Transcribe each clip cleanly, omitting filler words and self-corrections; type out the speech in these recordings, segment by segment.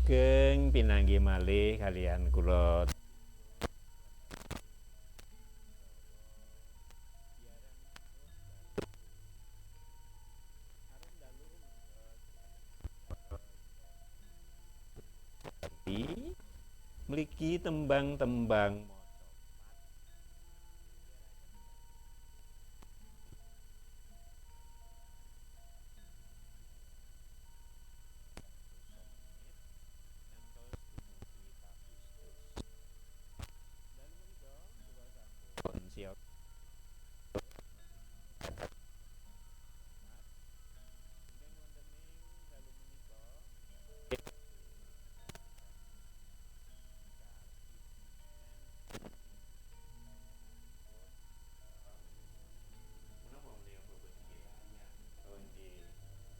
Sugeng pinanggih malih kalian kula mligi tembang-tembang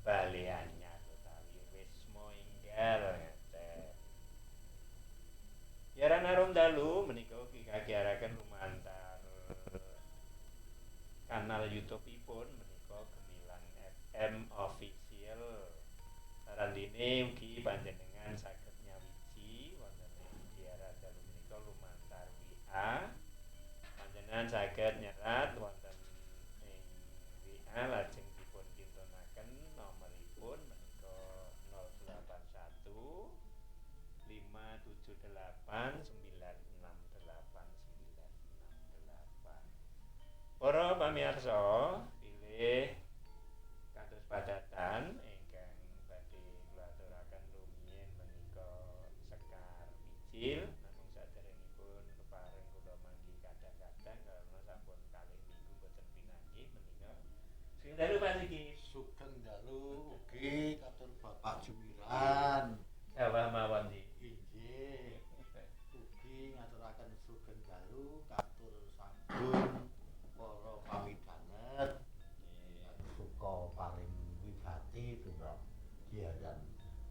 Bale Anyar utawi Wisma Enggal ngaten. Siaran Arum Dalu menika ugi kagiaraken lumantar kanal YouTube-ipun menika Gemilang FM Official. Sarandine ugi panjenengan saged nyawiji wonten ing siaran dalu menika lumantar WA. Panjenengan saged nyerat wonten ing WA lajeng dipun kintonaken nomoripun menika 081 578 968 968. Para pamirsa, pilih kados padatan ingkang badhe kula aturaken rumiyin menika Sekar Mijil, namung saderengipun kepareng kula manggi kadang-kadang karena sampun kalih minggu boten pinanggih menika. Sugeng dalu Pak Sigit. Sugeng dalu ugi katur Bapak Jumiran. Sawah mawon nggih. Inggih. Ugi ngaturaken sugeng dalu katur sampun para pamidhanget suka paring wigati tumrap siaran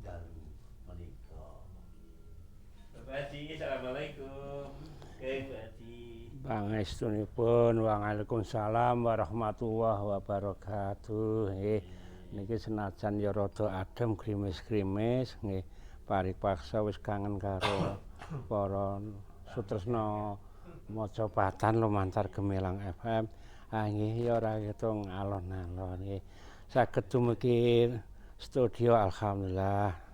dalu menika. Bapak Haji, assalamualaikum. Sugeng Pak Haji. Pangestunipun waalaikumsalam warahmatullahi wabarakatuh. Nggih, niki senajan ya rada adem grimis-grimis nggih, paripaksa wis kangen karo para sutresna maca patan lumantar Gemilang FM. Ah nggih ya ora ketung alon-alon nggih. Saged dumugi studio alhamdulillah.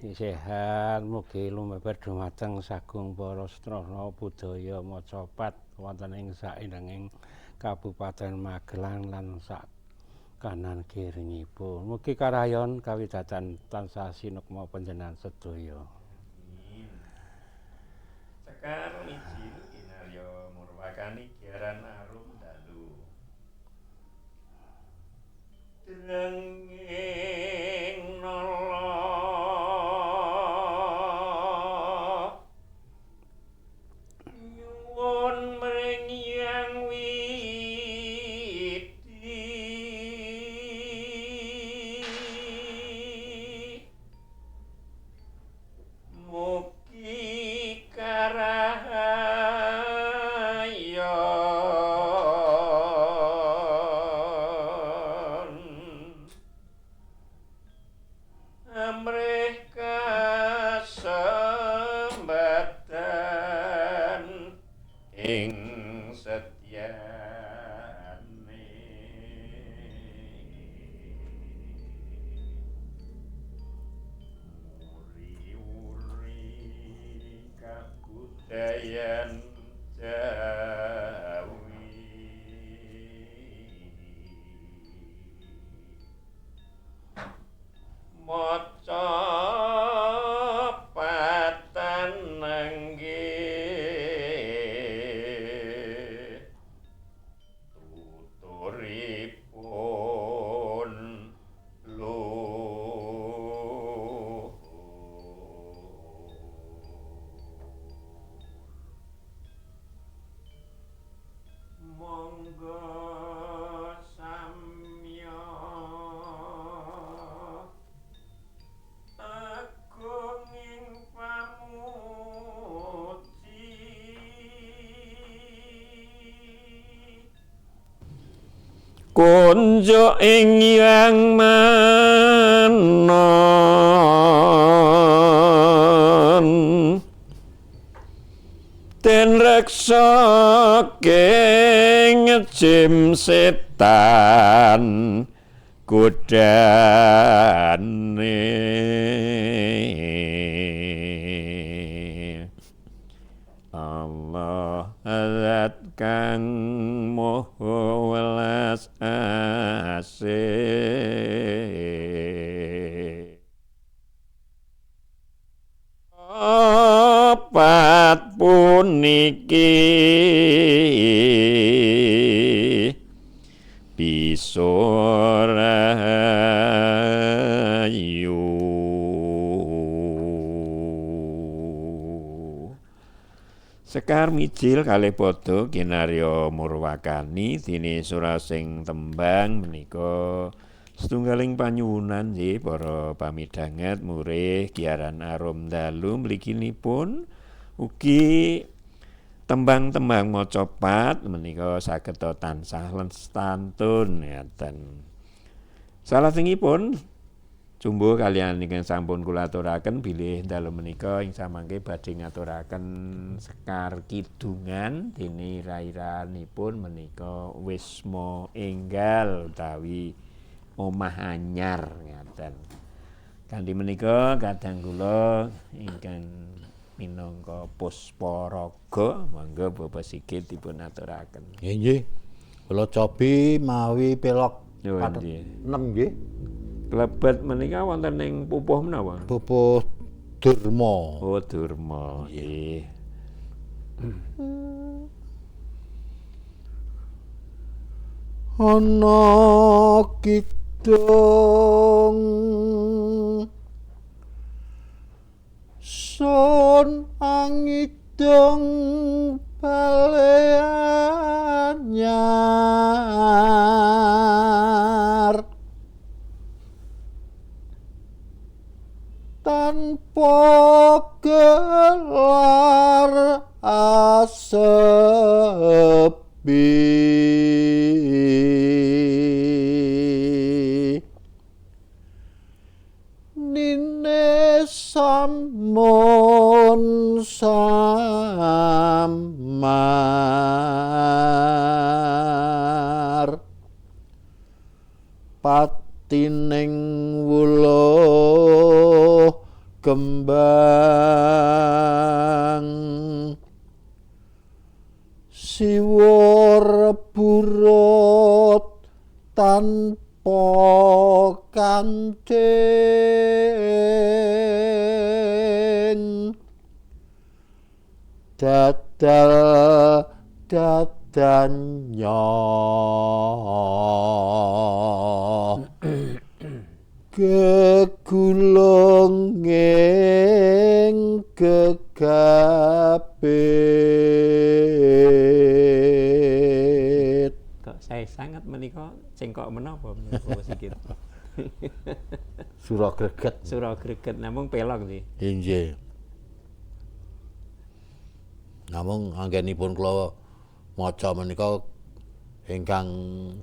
Sehat, mugi lumebar dumateng sagung para sutresna budaya macapat wonten ing saindenging Kabupaten Magelang lan sak kanan kiringipun. Mugi karayon kawidatan tansah sinukma panjenengan sedaya. Amin. Sekar Mijil kinarya murwakani giaran Arum Dalu. Drenging nala nyuwun mring Hyang Widi, mugi karahayon amrih kasembatan ing setyane. Uri-uri kabudayan Jawi, maca patan nenggih tuturipun luhur. Monggo samya agung ing pamuji. Kunjuk ing Hyang Mana. Den reksa ngejim setan godane. Allah zat kang maha welas asih. Opat puniki bisa rahayu. Sekar mijil kalih padha kinarya murwakani dene surasing tembang menika setunggaling panyuwunan nggih para pamidhanget murih giaran arum dalu mliginipun ugi tembang-tembang macapat menika saged tansah lestantun ngaten. Salajengipun jumbuh kaliyan ingkang sampun kula aturaken bilih dalu menika ing samangke badhe ngaturaken sekar kidungan dene ira-iranipun menika Wisma Enggal utawi omah anyar ngaten. Kanthi menika kadang kula ingkang minangka Pusparaga monggo Bapak Sigit dipun aturaken. Nggih nggih. Kula cobi mawi pelok 6 nggih. Klebet menika wonten ing pupuh menapa? Pupuh Durma. Oh, Durma. Nggih. Ana kidung sun angidung bale anyar tanpa gelar asepi nine samun samar patining wuluh kembang siwur burut tanpa kancing dadal dadanya gegulung ing gegabit. Kok saya sangat menika cengkok menapa menika sikit. Sura greget. Sura greget namung pelok nggih. Inggih. Namung anggenipun kula maca menika ingkang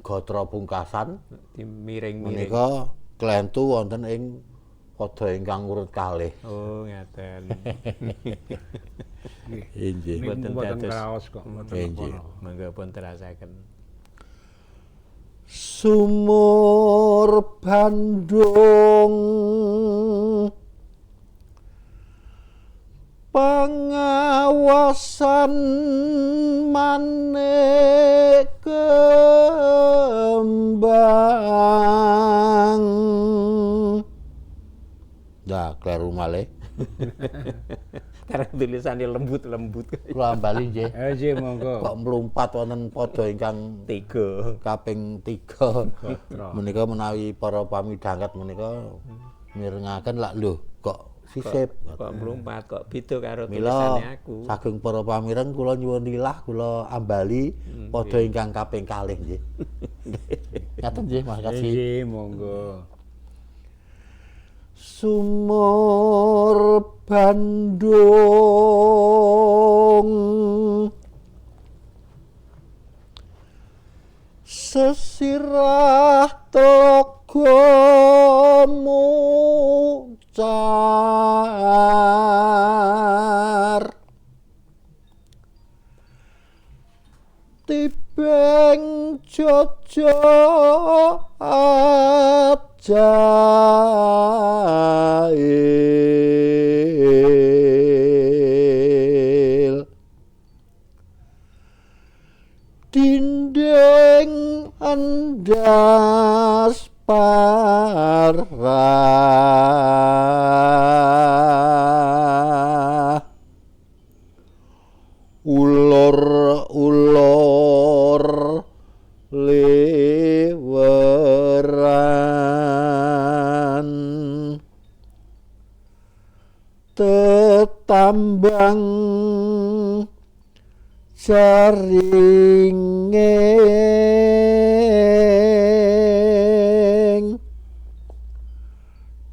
gatra pungkasan dimiring-miring menika klentu wonten ing pada ingkang urut kalih. Oh, ngaten. Inggih. Mboten kraos kok, mboten napa. Monggo pun terasaken. Sumur Bandung pengawasan manik kembang. Dah kleru malih. Karena tulisane lembut-lembut. Kula ambali nggih. Nggih monggo. Kok mlumpat wonten padha ingkang 3. Kaping 3. Menika menawi para pamidhanget menika mirengaken lak lho kok sisip kok mlumpat kok beda karo tulisane aku. Saking para pamireng kula nyuwun ilah kula ambali padha ingkang kaping kalih nggih. Ngaten nggih Mas Kaji. Nggih monggo. Sumur Bandung sesirah telaga muncar Tibeng jojo ajail dinding endas parah ulur-ulur liweran tetambang jaringing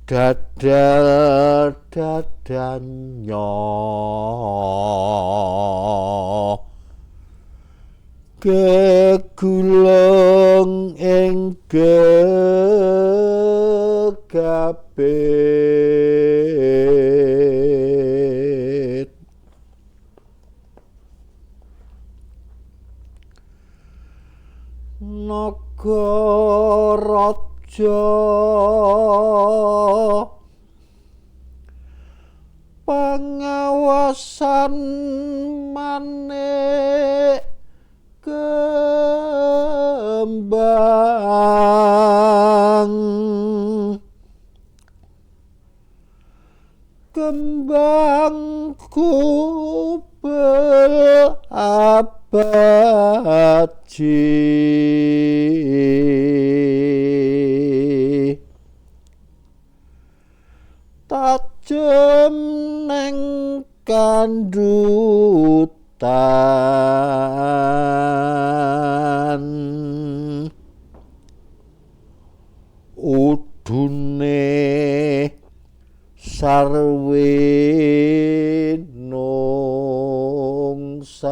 dadal dadanyo gegulung ing gegabit naga raja pangawasan manik kembang kembang kubel abaji tajem neng kandutan udune sarwe nungsang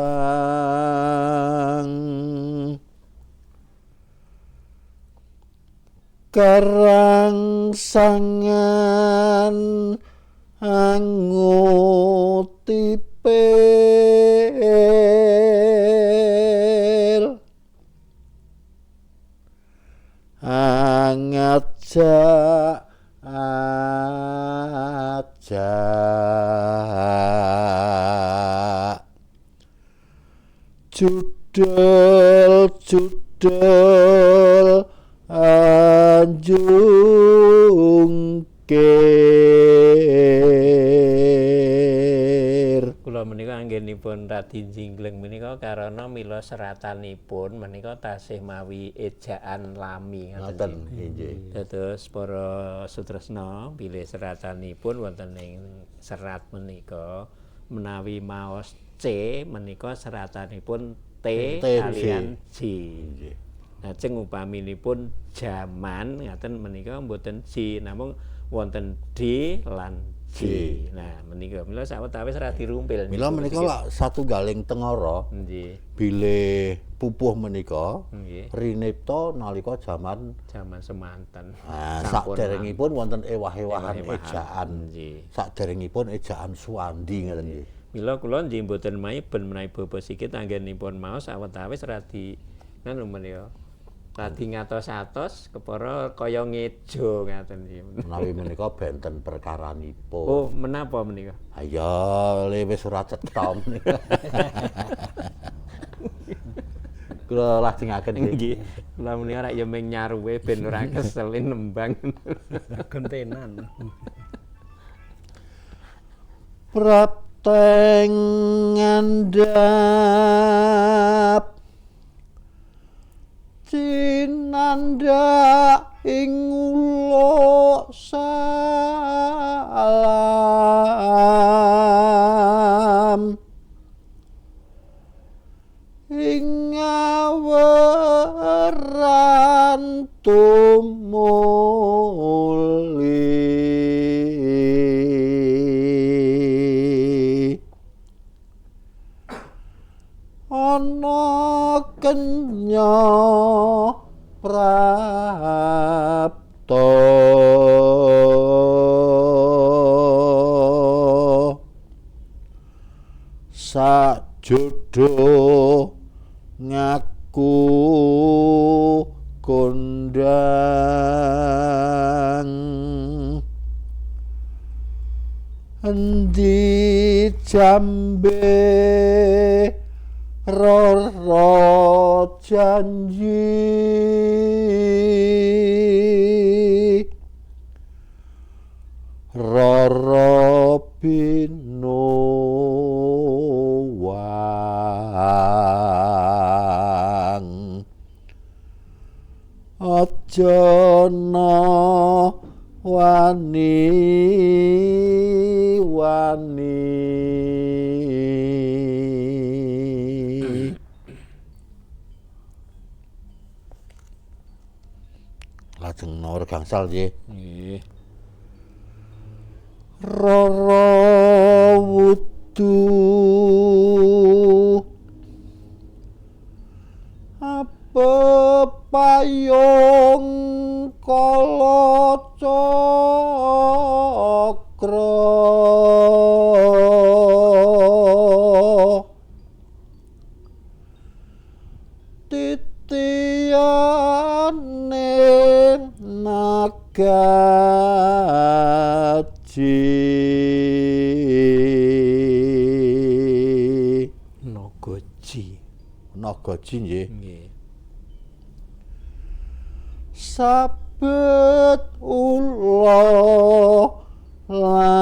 karangsangan angutipil angajak ajak judul judul anjungkir. Kula menika anggenipun radi jinggleng menika karana mila seratanipun menika tasih mawi ejaan lami ngoten nggih. Dados para sutresna bilih seratanipun wonten ing serat menika menawi maos C menika seratanipun T kalian J. Lajeng upaminipun jaman ngaten menika mboten J namung wonten D lan J. Nah menika mila sawetawis radi rumpil. Mila menika lak satunggaling tengara nggih. Bilih pupuh menika rinipta nalika jaman semanten. Saderengipun wonten ewah-ewahan ejaan. Saderengipun ejaan Suwandi ngaten nggih. Mila kula nggih mboten maiben menawi baba sikit anggenipun maos sawetawis radi nganu menika. Radi ngatos-atos kepara kaya ngejo ngaten iki. Menawi menika benten perkaranipun. Oh, menapa menika? Ayo, le wis ora cetha menika. Kula lajengaken nggih. Kula menika rak ya mung nyaruwe ben ora kesel nembang. Gentenan. Prapteng ngandhap cinandha ing uluk salam ing aweran tumuli ana kenya prapta sajodo ngaku kondang endi jambe roro janji roro binuwang aja na wani wani. Lajeng nomor gangsal nggih. Nggih. Roro wudu apa payung kala cakra titiyane nagaji Nagaji. Nagaji nggih. Nggih. Sabet ula lanang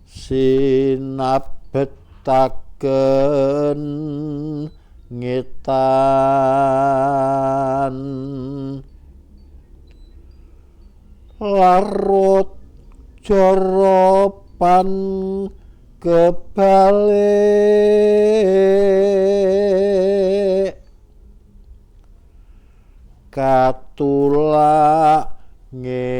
sinabetaken ngetan larut joropan kebalik katulak ngetan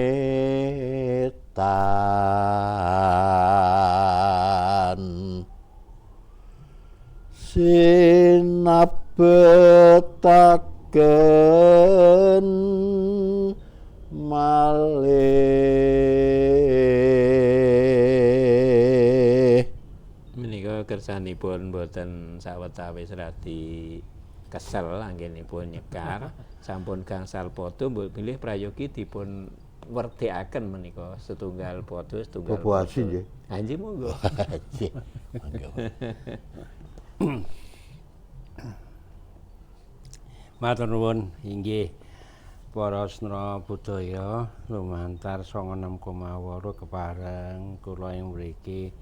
sinabetaken malih. Menika kersanipun boten sawetawis radi kesel anggenipun nyekar sampun gangsal padha mbok bilih prayogi dipun werdekaken menika setunggal padha setunggal. Bobo aji nggih. Ha nggih monggo. Nggih. Monggo. Matur nuwun inggih para senra budaya lumantar 96,8 kepareng kula ing mriki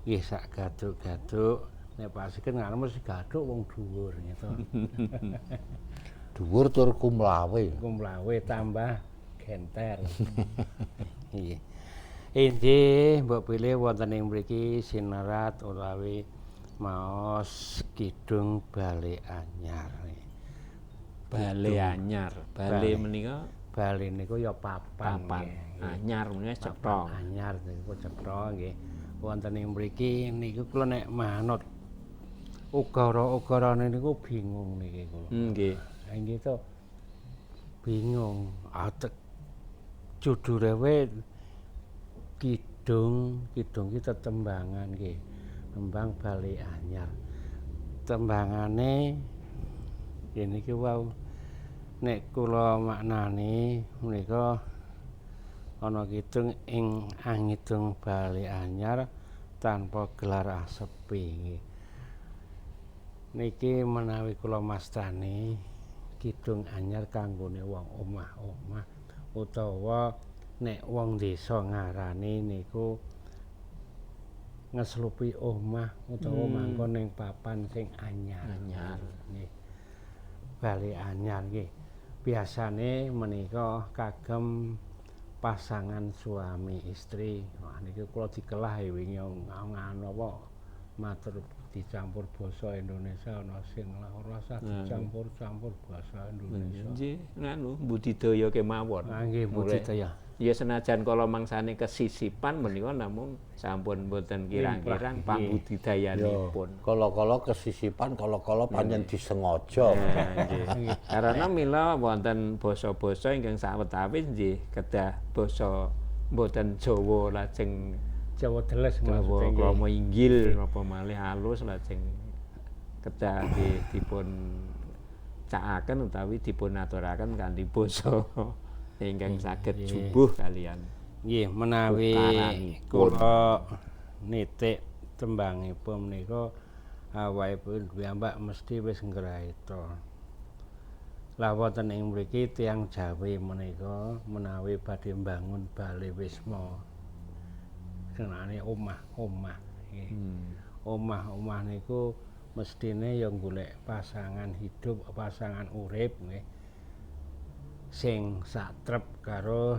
nggih sak gaduk-gaduk nek Pak Sigit ngarep mesti gaduk wong dhuwur gitu. Dhuwur tur kumlawe. Kumlawe tambah genter. Nggih. Inggih mbok pilih wonten ing mriki sinerat utawi maos Kidung Bale Anyar. Bale Anyar. Bale menika bale niku ya papan. Papan. Anyar menika cetha. Anyar niku cetha nggih. Wonten ing mriki niku kula nek manut ukara-ukarane niku bingung niki kula. Nggih. Ha nggih to. Bingung. Atek judule wae kidung, kidung ki tetembangan nggih. Tembang Bale Anyar. Tembangane niki wau nek kula maknani menika ana kidung ing angidung Bale Anyar tanpa gelar asepi nggih. Niki menawi kula mastani kidung anyar kanggone wong omah-omah utawa nek wong desa ngarani niku ngeslupi omah utawa manggon ning papan sing anyar. Anyar nggih. Bale Anyar nggih. Biasane menika kagem pasangan suami istri. Wah niki kula dikelah wingi nganu apa matur dicampur basa Indonesia ana sing ora usah dicampur-campur basa Indonesia. Nggih, nganu budidaya kemawon. Nggih, budidaya. Ya senajan kala mangsane kesisipan menika namung sampun mboten kirang-kirang pambudidayanipun. Kala-kala kesisipan, kala-kala pancen disengaja. Nggih. Karena mila wonten basa-basa ingkang sawetawis nggih kedah basa mboten Jawa lajeng Jawa deles Jawa maksudnya nggih. krama inggil napa malih halus lajeng kedah nggih dipun cakaken utawi dipun aturaken kanthi basa ingkang saged jubuh kalian. Nggih, menawi kula nitik tembangipun menika awakipun piyambak mesti wis ngraita. Lah wonten ing mriki tiyang Jawi menika menawi badhe mbangun bale wisma senane omah-omah nggih. Omah-omah niku mestine ya golek pasangan hidup, pasangan urip nggih. Sing satrep karo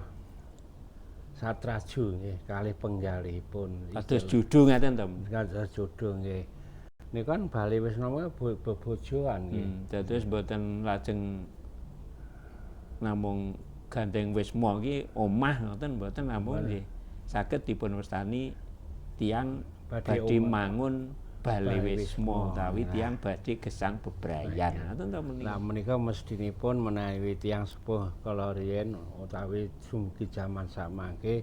satraju nggih kalih penggalihipun. Kados judu ngaten to. Kados judu nggih. Niku kan bale wisma bebojoan nggih. Dados mboten lajeng namung gandeng wisma iki omah ngoten mboten namung nggih. Saged dipun wastani tiyang badhe mangun bale wisma utawi tiyang badhe gesang bebrayan. Ngoten to menika. Lah menika mestinipun menawi tiyang sepuh kala riyen utawi sumugi jaman samangke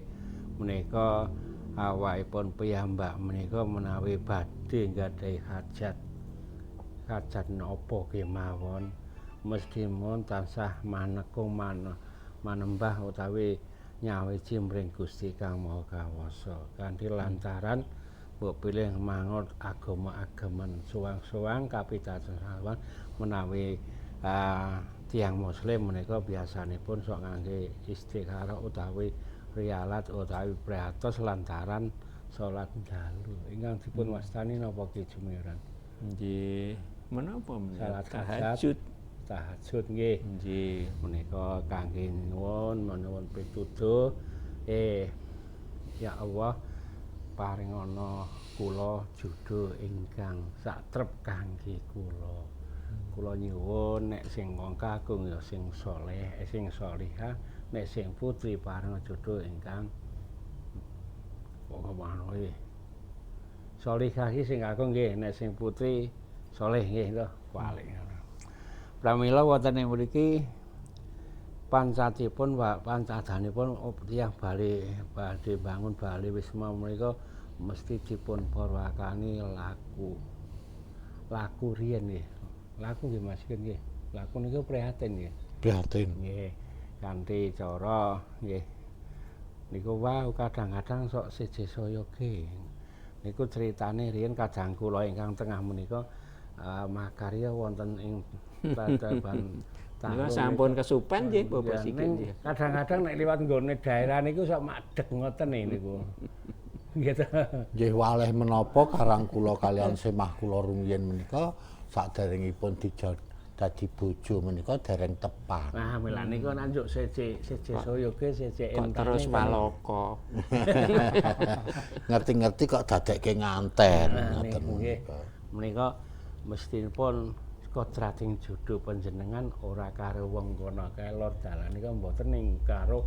menika awakipun piyambak menika menawi badhe nggadahi hajat hajat napa kemawon mestipun tansah manekung manembah utawi nyawiji mring Gusti Kang Maha Kawasa kanthi lantaran mbok pilih manut agama-agaman suwang-suwang kapitadosan menawi tiyang muslim menika biasanipun sok ngangge istikharah utawi rialat utawi prihatos lantaran salat dalu ingkang dipun wastani napa Ki Jumiran? Nggih, menapa salat tahajud? Tahajud nggih. Nggih. Menika kangge nyuwun menuwun pituduh ya Allah paringana kula judo ingkang satrep kangge kula. Kula nyuwun nek sing wong kakung ya sing saleh, sing salihah, nek sing putri paring jodoh ingkang pokoke salihah iki sing kakung nggih, nek sing putri saleh nggih to paling. Pramila wonten ing mriki pancatipun pancadanipun tiyang bali badhe bangun bali wisma menika mesti dipun purwakani laku. Laku riyen nggih. Laku nggih Mas nggih. Laku niku prihatin nggih. Prihatin. Nggih. Kanthi cara nggih. Niku wau kadang-kadang sok seje sayoge. Niku critane riyen kadang kula ingkang tengah menika makarya wonten ing tataban Niku sampun kesupen nggih Bapak Sigit nggih. Kadang-kadang nek liwat nggone daerah niku sok madeg ngoten niku. Nggih ta. Nggih waleh menapa karang kula kalian semah kula rumiyin menika saderengipun dadi bojo menika dereng tepang. Nah, milane niku nanjuk seje seje sayoge seje entane. Terus malaka. Ngerti-ngerti kok dadekke nganten ngoten nggih. Menika mestinipun kodrating jodoh panjenengan ora karo wong kono kae lor dalan nika mboten ning karo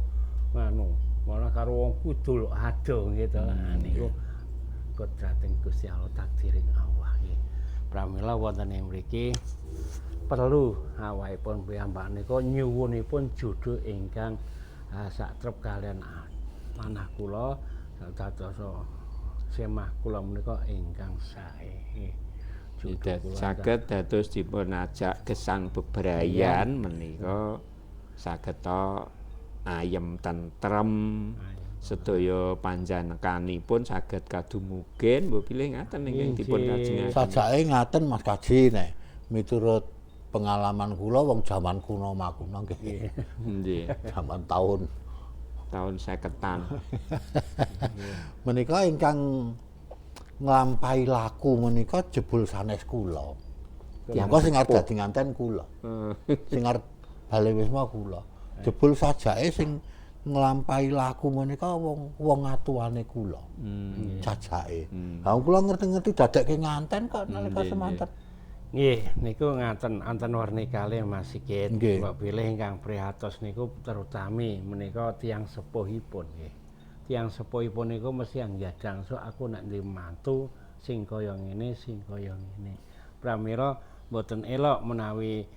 nganu malah karo wong kidul ado gitu. Niku kodrating Gusti Allah takdiring Allah nggih. Pramila wonten ing mriki perlu awakipun piyambak nika nyuwunipun jodoh ingkang satrep kalian manah kula dados semah kula menika ingkang sae nggih. Saged dados dipun ajak gesang bebrayan menika saged ta ayem tentrem sedaya panjenenganipun saged kadumugen mbok bilih ngaten ingkang dipun kajengaken. Sajake ngaten Mas Kaji nek miturut pengalaman kula wong jaman kuno makuno nggih. Nggih. Jaman tahun 50-an. Menika ingkang nglampahi laku menika jebul sanes kula. Monggo sing arep dadi nganten kula. Sing arep bale wisma kula. Jebul sajake sing nglampahi laku menika wong wong atuane kula. Jajake. Ha kula ngerti-ngerti dadekke nganten kok nalika semanten. Nggih, niku ngaten anten werni kalih Mas Sigit. Mbok bilih ingkang prihatos niku terutami menika tiyang sepuhipun nggih. Tiyang sepuhipun niku mesti nggadang sok aku nek ndek mantu sing kaya ngene, sing kaya ngene. Pramila mboten elok menawi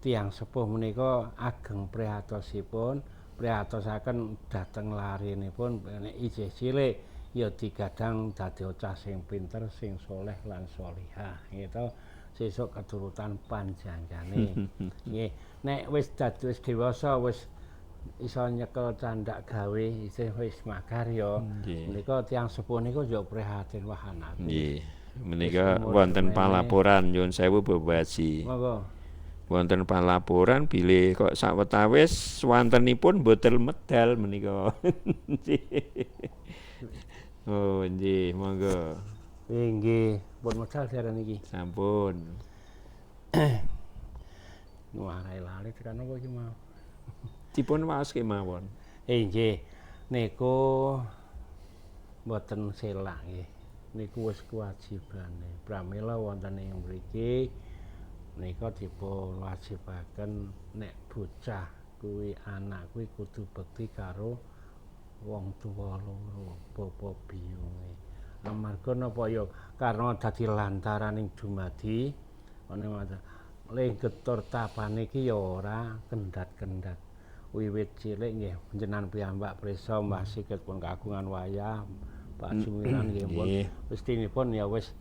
tiyang sepuh menika ageng prihatosipun Prihatosaken dhateng larinipun nek isih cilik ya digadang dadi bocah sing pinter, sing soleh lan solihah gitu. Sesuk keturutan panjangane. Nggih, nek wis dadi wis dewasa wis iso nyekel candak gawe isih wis makarya. Menika tiyang sepuh niku yo prihatin wah anakku. Nggih. Menika Wis umur wonten semene. palaporan nyuwun sewu Bapak Haji. Monggo. Wonten palaporan bilih kok sawetawis swantenipun boten medal menika. Oh, nggih, monggo. Nggih, pun medal siaran iki. Sampun. Warai lali tekan apa iki mau. Dipun waos kemawon. Nggih. Niku mboten selak nggih. Niku wis kewajibane. Pramila wonten ing mriki nika dipun wajibaken nek bocah kuwi anak kuwi kudu bekti karo wong tuwa loro, bapa biyunge. Amarga napa ya karena dadi lantaraning dumadi ana ngoten. Le getur tapane iki ya ora kendhat-kendhat. Wiwit cilik nggih panjenengan piyambak prisa Mbah Sigit pun kagungan wayah, Pak Jumiran nggih pun mestinipun ya wis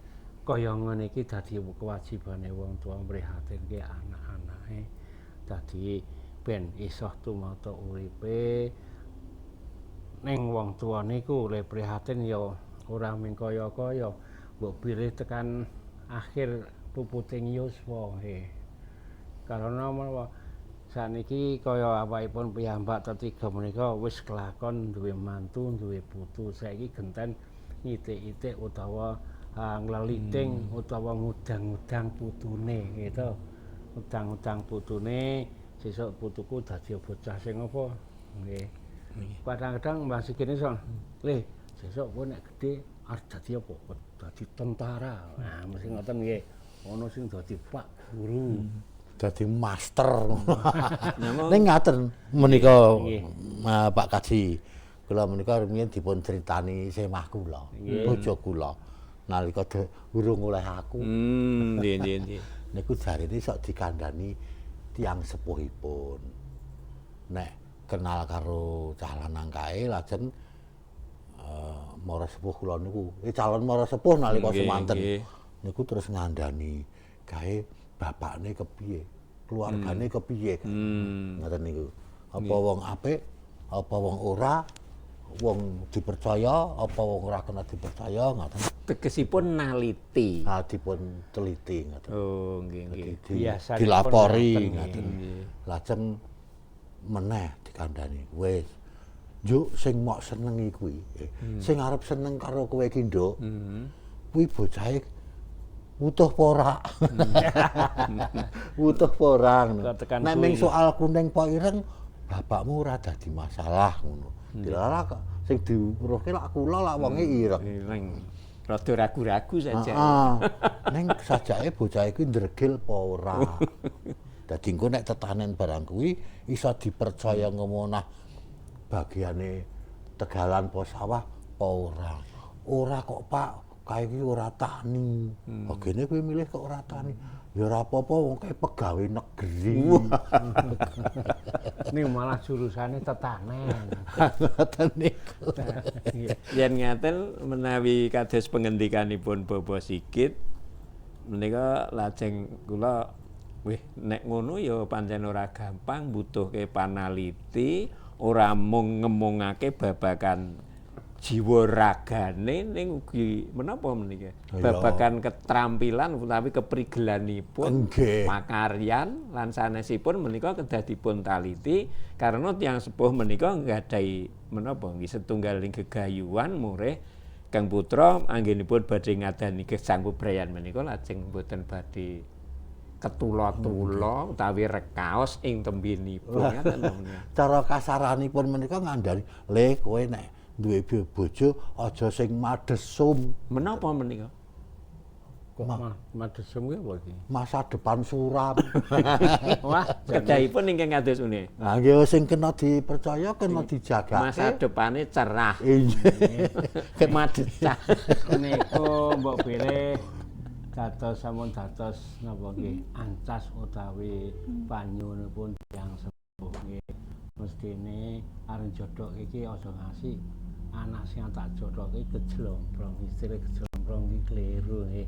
kaya ngene iki dadi kewajibane wong tuwa mrihatinke anak-anake. Dadi ben iso tumata uripe ning wong tuwa niku le prihatin ya ora mung kaya-kaya mbok bilih tekan akhir puputing yuswa nggih. Karena menapa saniki kaya awakipun piyambak tetiga menika wis kelakon duwe mantu, duwe putu. Saiki genten ngitik-itik utawa ngleliting utawa ngudang-udang putune gitu. Udang-udang putune sesuk putuku dadi bocah sing apa nggih. Kadang-kadang Mbah Sigit iso, "Le, sesuk kowe nek gedhe arep dadi apa?" "Dadi tentara." Nah, mesti ngoten nggih. Ana sing dadi pak guru. Dadi master. Ning ngaten menika Pak Kaji. Kula menika rumiyin dipun critani semah kula, bojo kula. Nalika urung oleh aku. Nggih, nggih, nggih. Niku jarene sok dikandhani tiyang sepuhipun. Nek kenal karo cah lanang kae lajeng mara sepuh kula niku, calon mara sepuh nalika semanten. Niku terus ngandani kae bapakne kepiye, keluargane kepiye. Ngoten niku. Apa wong apik, apa wong ora, wong dipercaya, apa wong ora kena dipercaya ngoten. Tegesipun naliti. Ah, dipun teliti ngoten. Oh, nggih, nggih. Biasanipun Dilapori ngoten, ngoten. Lajeng meneh dikandani, wis njuk sing mok senengi kuwi, sing arep seneng karo kowe iki nduk, kuwi bocahe wutuh apa ora? Wutuh apa ora ngono. Tekan Nek ming kuwi. soal kuning apa ireng, bapakmu ora dadi masalah ngono. Dilalah kok sing diweruhke lak kula lak wonge ireng. Ireng. Rada ragu-ragu saja. Heeh. Ning sajake bocah iki ndregil apa ora. Dadi engko nek tetanen barang kuwi iso dipercaya ngomonah bagiane tegalan apa sawah apa ora. Ora kok Pak, kae iki ora tani. Bagene kowe milih kok ora tani. Ya ora apa-apa wong kae pegawe negeri. Ning malah jurusane tetanen. Ngoten niku. Yen ngaten menawi kados pengendikanipun Bapak Sigit menika lajeng kula wih nek ngono ya pancen ora gampang butuhke panaliti ora mung ngemungake babagan jiwa ragane ning ugi menapa menika babagan keterampilan utawi keprigelanipun pakaryan lan sanesipun menika kedah dipun taliti karena tiyang sepuh menika nggadahi menapa nggih setunggaling gegayuhan murih Kang Putra anggenipun badhe ngadani gesang bebrayan menika lajeng boten badhe ketula-tula utawi rekaos ing tembinipun ngaten to menika. Cara kasaranipun menika ngandhani, "Le kowe nek duwe bojo aja sing madesum." Menapa menika? Kok madesum kuwi apa iki? Masa depan suram. Wah, kedahipun ingkang kados pundi? Nah, nggih sing kena dipercaya kena dijagake. Masa depane cerah. Iya. Madesah. Niku mbok pilih dados sampun dados napa nggih ancas utawi panyuwunipun tiyang sepuh nggih. Mestine arep jodoh iki aja ngasih anak sing tak jodohke kejlomprong, istilah kejlomprong iki kleru nggih.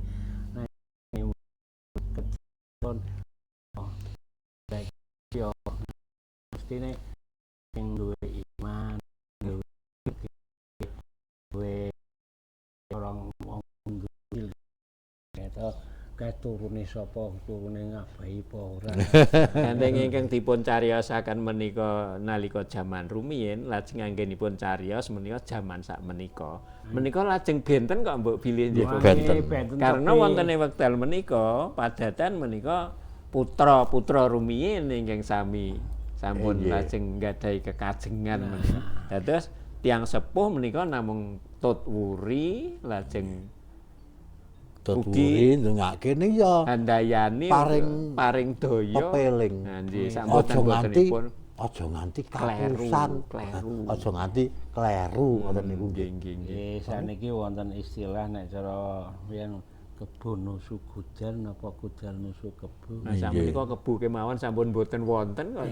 Nah, kejlon yo mestine sing duwe iman, duwe orang wong duwe gitu. Kae turune sapa, turune ngabahi apa ora. Gandeng ingkang dipun cariyosaken menika nalika jaman rumiyin, lajeng anggenipun cariyos menika jaman sakmenika. Menika lajeng benten kok mbok bilih nggih. Benten. Karena wonten ing wekdal menika padatan menika putra-putra rumiyin ingkang sami sampun lajeng nggadahi kekajengan menika. Dados tiyang sepuh menika namung tut wuri lajeng Tuturi ndongake ning ya handayani paring paring daya pepeling. Nggih, Aja nganti aja nganti kapusan, aja nganti kleru ngoten niku nggih. Nggih, nggih. Saniki wonten istilah nek cara yen kebo nusu gudel napa gudel nusu kebo. Nah, sakmenika kebo kemawon sampun boten wonten kok.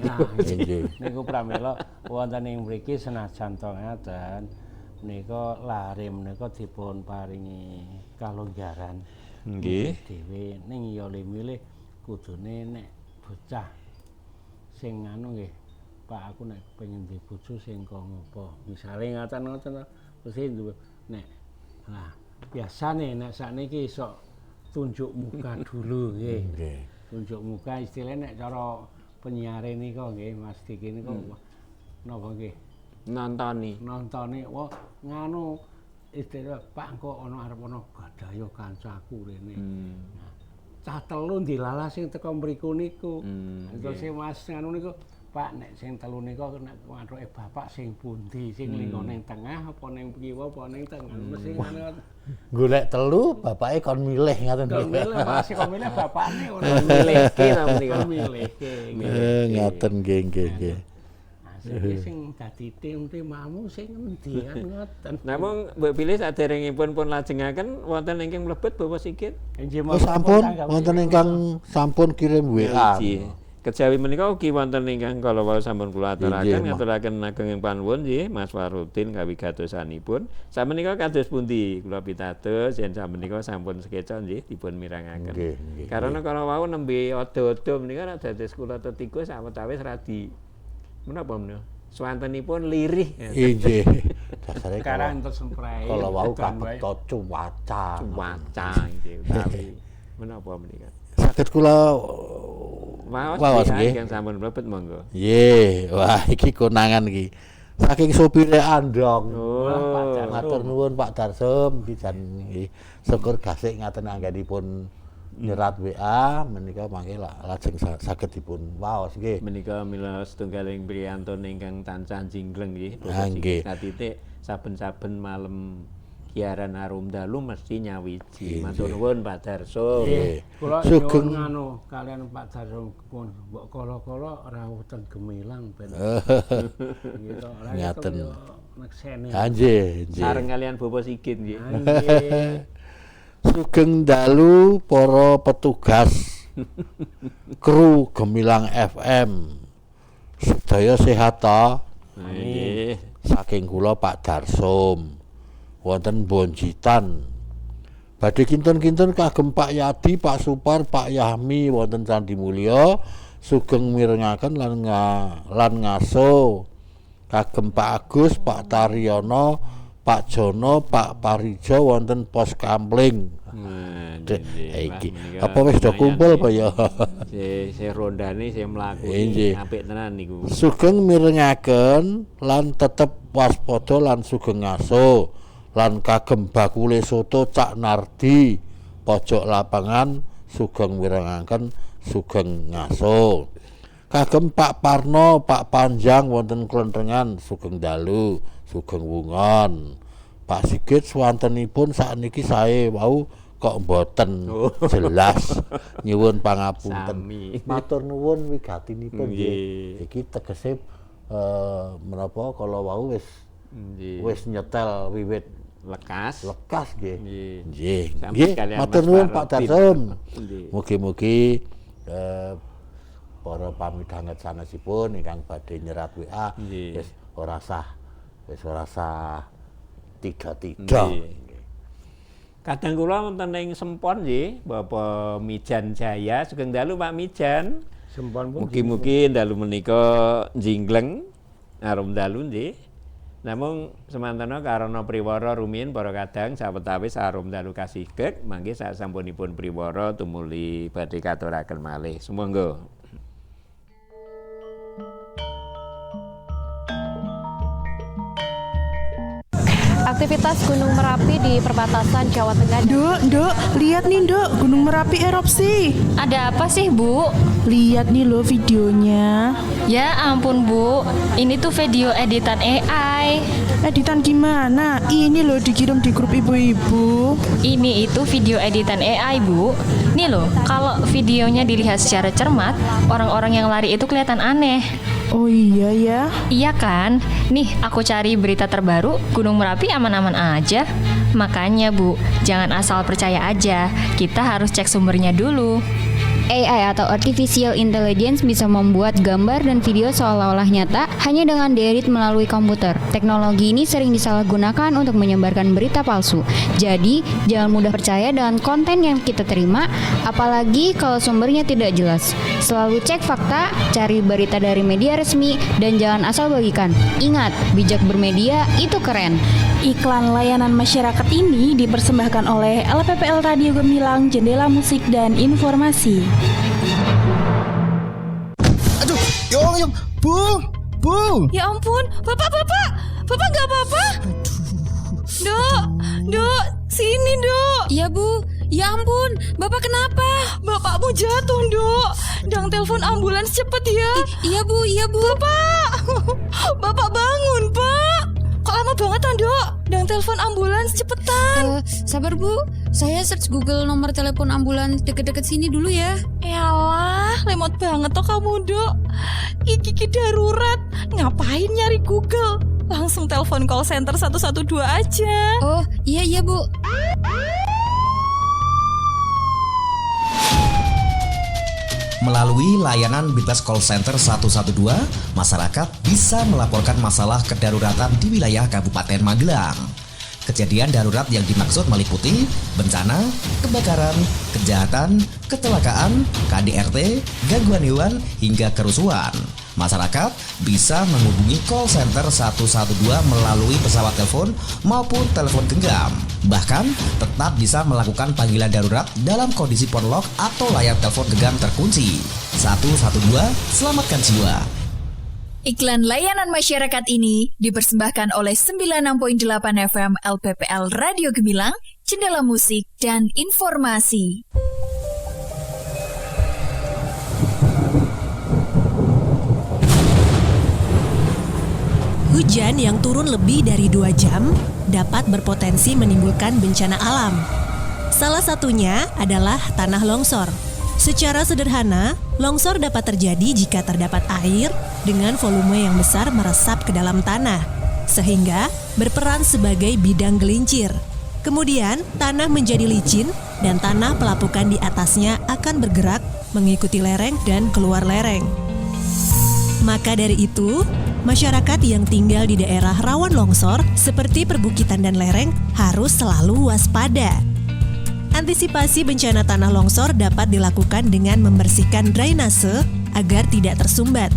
Niku pramila wonten ing mriki senajan to ngaten menika lare menika dipun paringi kalonggaran. Nggih. Dhewe ning ya milih kudune nek bocah sing anu nggih, Pak aku nek kepengin duwe bojo sing kaya ngopo. Misale ngaten-ngoten mesti duwe nek lah biasane nek sakniki iso tunjuk muka dulu nggih. Nggih. Tunjuk muka istilahnya nek cara penyiare nika nggih Mas Diki nika napa nggih? Nontoni. Nontoni wah nganu istilah Pak engko ana arep ana gadaya kancaku rene. Nah, cah telu dilalah sing teko mriku niku. Terus sing Mas nganu niku Pak nek sing telu nika nek wathuke bapak sing pundi, sing linggo ning tengah apa ning kiwa apa ning tengah mesti ngono. Golek telu bapake kon milih ngaten. Kon milih Mas, kon milih bapakne ora milihke ta menika. Milihke. Ngaten nggih nggih nggih. Sing sing dadi tim-timamu sing endi kan ngoten. Namung mbok bilih saderengipun pun lajengaken wonten ingkang mlebet Bapak Sigit. Nggih sampun wonten ingkang sampun kirim WA. Kejawi menika ugi wonten ingkang kala wau sampun kula aturaken ngaturaken ageng panuwun nggih Mas Warudin kawigatosanipun. Samenika kados pundi kula pitados yen samenika sampun sekeca nggih dipun mirangaken. Karena kala wau nembe ada-ada menika dados kula tetigo sawetawis radi menapa menika? Swantenipun lirih. Nggih. Dasare sekarang entuk semprai. Kala wau kapekta cuaca. Cuaca nggih utawi menapa menika? Saged kula waos nggih. Ingkang sampun mlebet monggo. Nggih, wah iki konangan iki. Saking sopire andong. Oh, matur nuwun Pak Darsum iki jan nggih. Syukur gasik ngaten anggenipun nyerat WA menika mangke lajeng saged dipun waos nggih. Menika mila setunggaling priyantun ingkang tansah jinggleng nggih. Nggih. Satitik saben-saben malem Kiaran Arum Dalu mesti nyawiji. Matur nuwun Pak Darso. Nggih. Kula sugeng anu kalian Pak Darso pun mbok kala-kala rawuh teng Gemilang ben. Gitu. Ngaten. Neksene. Nggih, nggih. Sareng kalian Bapak Sigit nggih. Nggih. Sugeng dalu para petugas kru Gemilang FM. Sedaya sehat ta? Nggih. Saking kula Pak Darsum. Wonten Bonjitan. Badhe kinten-kinten kagem Pak Yadi, Pak Supar, Pak Yahmi wonten Candi Mulya sugeng mirengaken lan lan ngaso kagem Pak Agus, Pak Taryono, Pak Jono, Pak Parijo wonten pos kampling. Iki apa wis do kumpul apa ya? Sing rondane sing mlaku apik tenan niku. Sugeng mirengaken lan tetep waspada lan sugeng ngaso lan kagem bakule soto Cak Nardi pojok lapangan sugeng mirengaken sugeng ngaso. Kagem Pak Parno, Pak Panjang wonten Klenthengan sugeng dalu, sugeng wungon. Pak Sigit swantenipun sakniki sae wau kok mboten jelas nyuwun pangapunten. Matur nuwun wigatinipun nggih. Iki tegese menapa kala wau wis wis nyetel wiwit lekas. Lekas nggih. Nggih. Nggih, matur nuwun Pak Darsum. Mugi-mugi Para pamidhanget sanesipun ingkang badhe nyerat WA wis ora sah tiga-tiga. Kadang kula wonten ing Sempon nggih, Bapak Mijan Jaya, sugeng dalu Pak Mijan. Sempon pun mugi-mugi dalu menika njingleng arum dalu nggih. Namung semantana karana priwara rumiyin para kadang sawetawis arum dalu kasigek mangke sasampunipun priwara tumuli badhe katuraken malih. Sumangga. Aktivitas Gunung Merapi di perbatasan Jawa Tengah. Duk, Duk, lihat nih Duk, Gunung Merapi erupsi. Ada apa sih Bu? Lihat nih lo videonya. Ya ampun Bu, ini tuh video editan AI. Editan gimana? Ini loh dikirim di grup ibu-ibu. Ini itu video editan AI Bu. Nih loh, kalau videonya dilihat secara cermat, orang-orang yang lari itu kelihatan aneh. Oh iya ya. Iya kan? Nih aku cari berita terbaru, Gunung Merapi aman-aman aja. Makanya Bu, jangan asal percaya aja. Kita harus cek sumbernya dulu. AI atau Artificial Intelligence bisa membuat gambar dan video seolah-olah nyata hanya dengan diedit melalui komputer. Teknologi ini sering disalahgunakan untuk menyebarkan berita palsu. Jadi, jangan mudah percaya dengan konten yang kita terima, apalagi kalau sumbernya tidak jelas. Selalu cek fakta, cari berita dari media resmi, dan jangan asal bagikan. Ingat, bijak bermedia itu keren. Iklan layanan masyarakat ini dipersembahkan oleh LPPL Radio Gemilang, Jendela Musik dan Informasi. Aduh, yong, Bu, Bu. Ya ampun, Bapak, Bapak, Bapak nggak apa-apa? Dok, Dok, sini Dok. Iya Bu, ya ampun, Bapak kenapa? Bapakmu jatuh Dok. Dang telepon ambulans cepet ya. Iya Bu, iya Bu. Bapak, Bapak bangun Pak. Kok lama banget Dok? Dang telepon ambulans cepetan. Sabar Bu, saya search Google nomor telepon ambulans deket-deket sini dulu ya. Elah, lemot banget toh kamu Dok. Iki darurat, ngapain nyari Google? Langsung telepon call center 112 aja. Oh, iya iya Bu. Melalui layanan bebas call center 112, masyarakat bisa melaporkan masalah kedaruratan di wilayah Kabupaten Magelang. Kejadian darurat yang dimaksud meliputi bencana, kebakaran, kejahatan, kecelakaan, KDRT, gangguan hewan, hingga kerusuhan. Masyarakat bisa menghubungi call center 112 melalui pesawat telepon maupun telepon genggam. Bahkan tetap bisa melakukan panggilan darurat dalam kondisi ponlok atau layar telepon genggam terkunci. 112, selamatkan jiwa. Iklan layanan masyarakat ini dipersembahkan oleh 96.8 FM LPPL Radio Gemilang, Jendela Musik dan Informasi. Hujan yang turun lebih dari 2 jam dapat berpotensi menimbulkan bencana alam. Salah satunya adalah tanah longsor. Secara sederhana, longsor dapat terjadi jika terdapat air dengan volume yang besar meresap ke dalam tanah, sehingga berperan sebagai bidang gelincir. Kemudian, tanah menjadi licin dan tanah pelapukan di atasnya akan bergerak mengikuti lereng dan keluar lereng. Maka dari itu, masyarakat yang tinggal di daerah rawan longsor seperti perbukitan dan lereng harus selalu waspada. Antisipasi bencana tanah longsor dapat dilakukan dengan membersihkan drainase agar tidak tersumbat,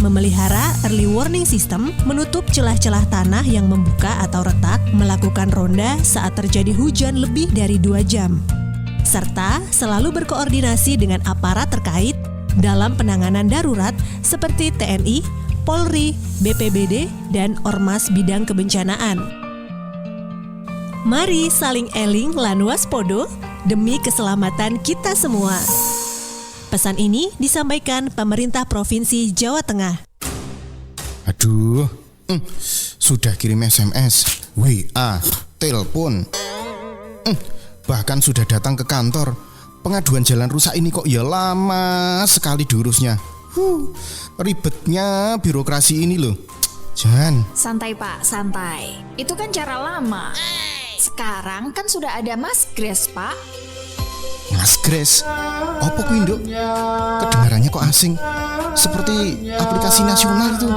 memelihara early warning system, menutup celah-celah tanah yang membuka atau retak, melakukan ronda saat terjadi hujan lebih dari 2 jam, serta selalu berkoordinasi dengan aparat terkait dalam penanganan darurat seperti TNI, Polri, BPBD, dan Ormas bidang kebencanaan. Mari saling eling lan waspodo demi keselamatan kita semua. Pesan ini disampaikan pemerintah Provinsi Jawa Tengah. Aduh, sudah kirim SMS, WA, telepon, bahkan sudah datang ke kantor. Pengaduan jalan rusak ini kok ya lama sekali diurusnya. Ribetnya birokrasi ini loh. Jan. Santai Pak, santai. Itu kan cara lama. Sekarang kan sudah ada Mas Gres, Pak. Mas Gres, opo kuwi, Nduk? Kedengarannya kok asing. Seperti aplikasi nasional itu.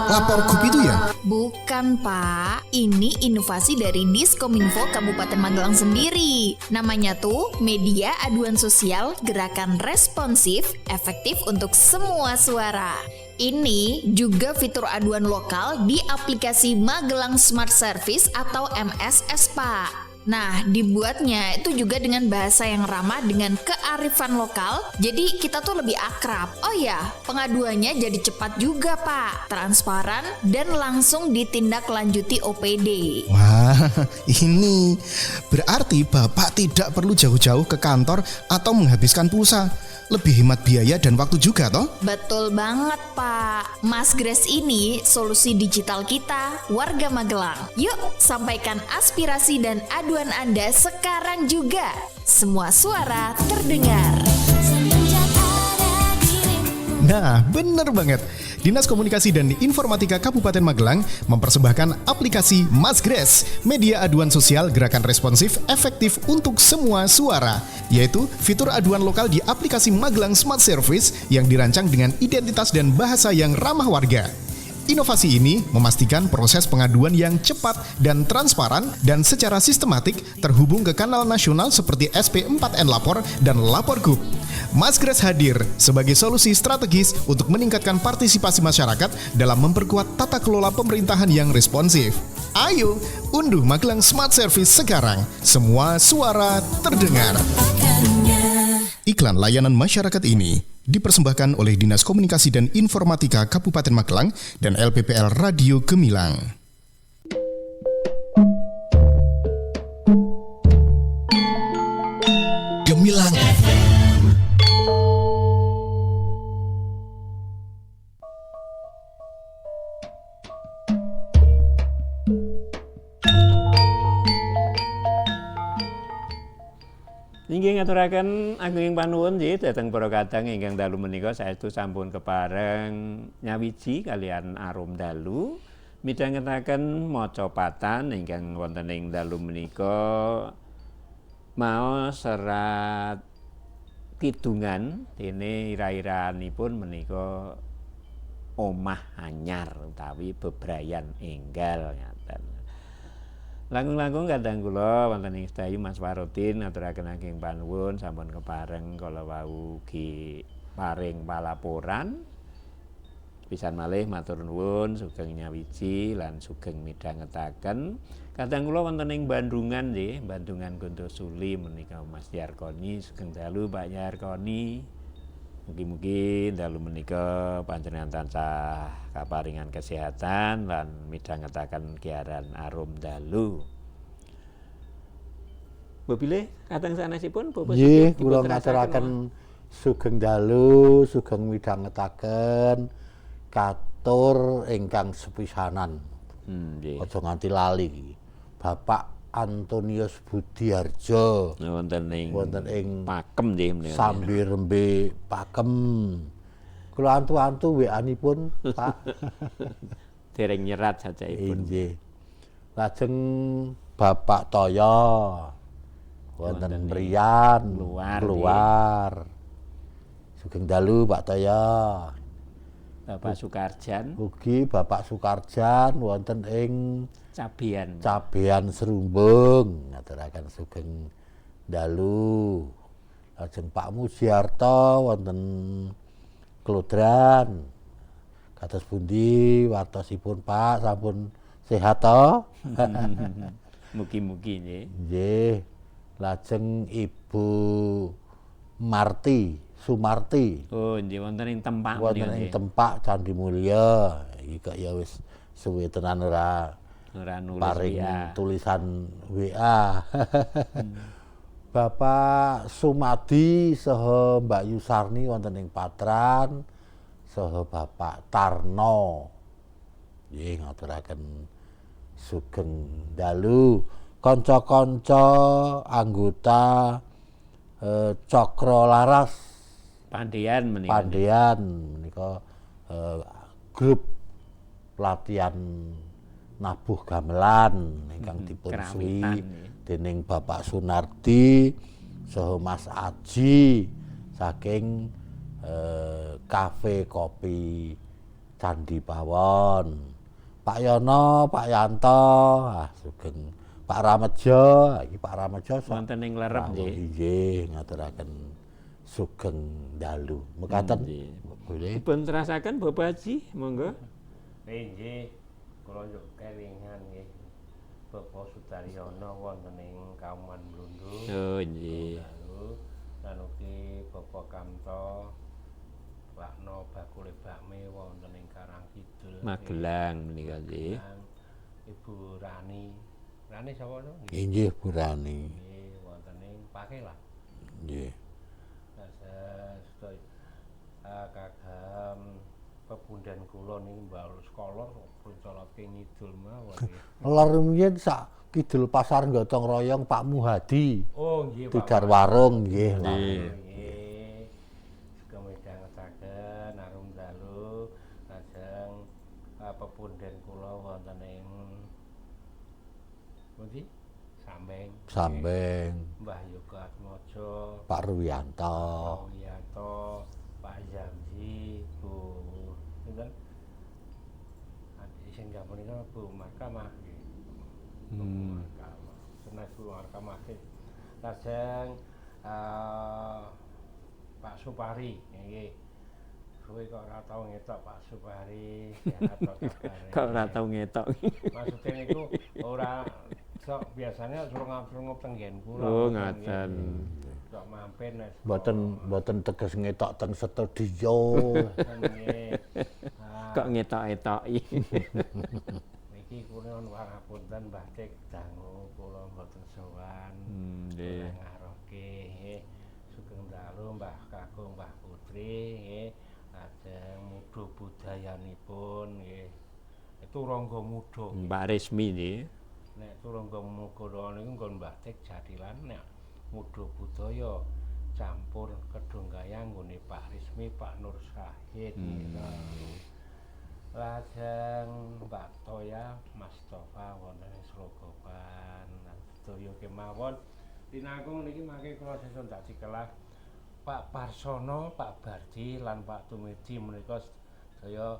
Lapor Gub itu ya? Bukan, Pak. Ini inovasi dari Diskominfo Kabupaten Magelang sendiri. Namanya tuh Media Aduan Sosial Gerakan Responsif Efektif untuk Semua Suara. Ini juga fitur aduan lokal di aplikasi Magelang Smart Service atau MSS, Pak. Nah, dibuatnya itu juga dengan bahasa yang ramah dengan kearifan lokal, jadi kita tuh lebih akrab. Oh ya, pengaduannya jadi cepat juga, Pak. Transparan dan langsung ditindaklanjuti OPD. Wah, ini berarti Bapak tidak perlu jauh-jauh ke kantor atau menghabiskan pulsa. Lebih hemat biaya dan waktu juga, toh? Betul banget, Pak. Mas Gres ini solusi digital kita, warga Magelang. Yuk, sampaikan aspirasi dan aduan Anda sekarang juga. Semua suara terdengar. Nah, bener banget. Dinas Komunikasi dan Informatika Kabupaten Magelang mempersembahkan aplikasi Mas Gres, media aduan sosial gerakan responsif efektif untuk semua suara, yaitu fitur aduan lokal di aplikasi Magelang Smart Service yang dirancang dengan identitas dan bahasa yang ramah warga. Inovasi ini memastikan proses pengaduan yang cepat dan transparan dan secara sistematik terhubung ke kanal nasional seperti SP4N Lapor dan Lapor Gub. Mas Gres hadir sebagai solusi strategis untuk meningkatkan partisipasi masyarakat dalam memperkuat tata kelola pemerintahan yang responsif. Ayo, unduh Magelang Smart Service sekarang. Semua suara terdengar. Iklan layanan masyarakat ini dipersembahkan oleh Dinas Komunikasi dan Informatika Kabupaten Magelang dan LPPL Radio Gemilang. Gemilang FM. Inggih ngaturaken agunging panuwun nggih dhateng para kadang ingkang dalu menika saestu sampun kepareng nyawiji kalian arum dalu midhangetaken maca patan ingkang wonten ing dalu menika maos serat kidungan dene ira-iranipun menika omah anyar utawi bebrayan enggal ngaten. Langkung-langkung kadang kula wonten ing sedayu Mas Warudin ngaturaken ageng panuwun sampun kepareng kala wau ugi paring palaporan. Pisan malih matur nuwun sugeng nyawiji lan sugeng midhangetaken. Kadang kula wonten ing Bandungan nggih, Bandungan Gondosuli menika Mas Yarkoni, sugeng dalu Pak Yarkoni. Mugi-mugi dalu menika panjenengan tansah kaparingan kesehatan lan midhangetaken giaran arum dalu. Mbok bilih kadang sanesipun Bapak nggih, kula ngaturaken sugeng dalu, sugeng midhangetaken katur ingkang sepisanan. Nggih. Aja nganti lali iki. Bapak Antonius Budiarjo wonten ing Pakem nggih menika. Sambirembe Pakem. Kula antu-antu WA-nipun, Pak. Dereng nyerat sajaipun. Nggih. Lajeng Bapak Toyo wonten Mriyan keluar. Sugeng dalu Pak Toyo. Bapak Sukarjan. Ugi Bapak Sukarjan wonten ing Cabean. Cabean Serumbung ngaturaken sugeng dalu. Lajeng Pak Mujiarto wonten Klodran. Kados pundi wartosipun Pak, sampun sehat to? Mugi-mugi nggih. Nggih. Lajeng Ibu Marti Sumarti. Oh, nggih wonten ing Tempak. Wonten ing Tempak Candi Mulya. Iki kok ya wis suwe tenan ora nulis paring WA. Tulisan WA. Bapak Sumadi saha Mbak Yusarni wonten ing Patran saha Bapak Tarno. Nggih ngaturaken sugeng dalu kanca-kanca anggota Cakra Laras Pandean menika. Pandean menika grup latihan nabuh gamelan ingkang dipun suwi dening Bapak Sunardi Saha Mas Aji saking Kafe Kopi Candi Pawon. Pak Yono, Pak Yanto, sugeng Pak Ramejo, iki Pak Ramejo wonten ing Lerep nggih. Nggih, ngaturaken sugeng dalu. Mekaten boleh dipun terasaken Bapak Haji, monggo. Nggih, kula yo kelingan nggih. Bapak Sudaryono wonten ing Kauman Blundu. Oh nggih. Lan ugi Bapak Kamto Bakno bakule bakmi wonten ing Karang Kidul Magelang menika nggih. Ibu Rani. Rani sapa to? Nggih, Bu Rani. Nggih, wonten ing Pakelan. Nggih. Sedaya kagem pepunden kula niku mbal sekolah princolake ngidul mawon nggih. Lor rumiyin sak kidul pasar Gotong Royong Pak Muhadi. Oh nggih, Pak. Tidar warung nggih. Nggih. Midhangetaken arum dalu lajeng pepunden kula wonten ing pundi? Sambeng. Sambeng. Mbah Yoga Atmojo, Pak Ruwianto. Pak Ruwianto, Pak Zamji, Bu sinten? Sing punika Bu Markamah nggih. Bu Markamah. Senes Bu Markamah. Lajeng Pak Supari nggih. Suwe kok ora tau ngetok Pak Supari, sehat to kabare. Kok ora tau ngetok. Maksude niku ora sok biasanya surung-surung teng nggen kula. Oh, ngaten. Sok mampir nek mboten teges ngetok teng studio. Nggih. Kok ngetok-etoki. Niki kula nyuwun pangapunten Mbah Tik dangu kula mboten sowan. Nggih. Ngarohke nggih. Sugeng dalu Mbah Kakung, Mbah Putri nggih. Lajeng muda budayanipun nggih. Turangga muda. Mbak Resmi nggih. Nek turangga muda niku nggon Mbah Tik jathilan, nek muda budaya campur kedung kaya nggone Pak Rismi, Pak Nur Sahid. Lajeng Mbak Toya, Mas Tofa wonten ing Srogopan. Sedaya kemawon tinangkung niki mangke kula sesuk ndak dikelah Pak Parsono, Pak Bardi lan Pak Tumidi menika sedaya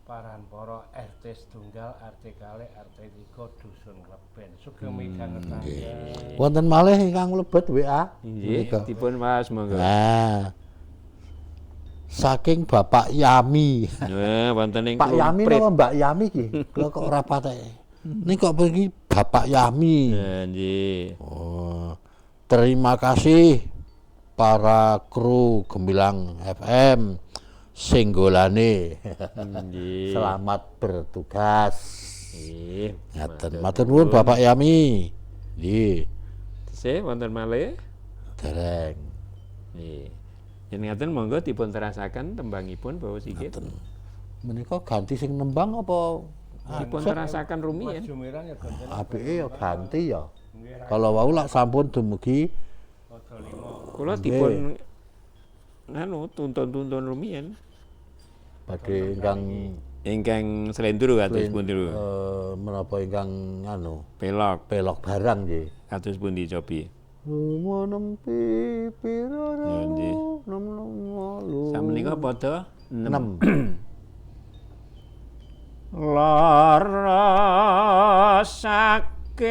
paran para RT setunggal, RT kalih, RT 3 Dusun Kleben. Sugeng midhangetaken. Wonten malih ingkang mlebet WA. Nggih, dipun waos monggo. Nah. Saking Bapak Yami. Nah, wonten ing Pak Yami napa Mbak Yami iki? Kula kok ora patek. Niki kok pergi Bapak Yami. Nggih. Oh. Terima kasih para kru Gemilang FM singgolane. Selamat bertugas. Nggih. Ngaten. Matur nuwun Bapak Yami. Nggih. Tesih wonten malih? Dereng. Nggih. Yen ngaten monggo dipun terasaken tembangipun Bapak Sigit. Menika ganti sing nembang apa dipun terasaken rumiyin? Apike ya ganti ya. Kalau wau lak sampun dumugi kula dipun nganu tuntun-tuntun rumiyin. Badhe ingkang slendro kados pundi lho? Menapa ingkang anu pelok. Pelok barang nggih. Kados pundi cobi? Nempi pira nem nem. Samenika padha 6. Lara saking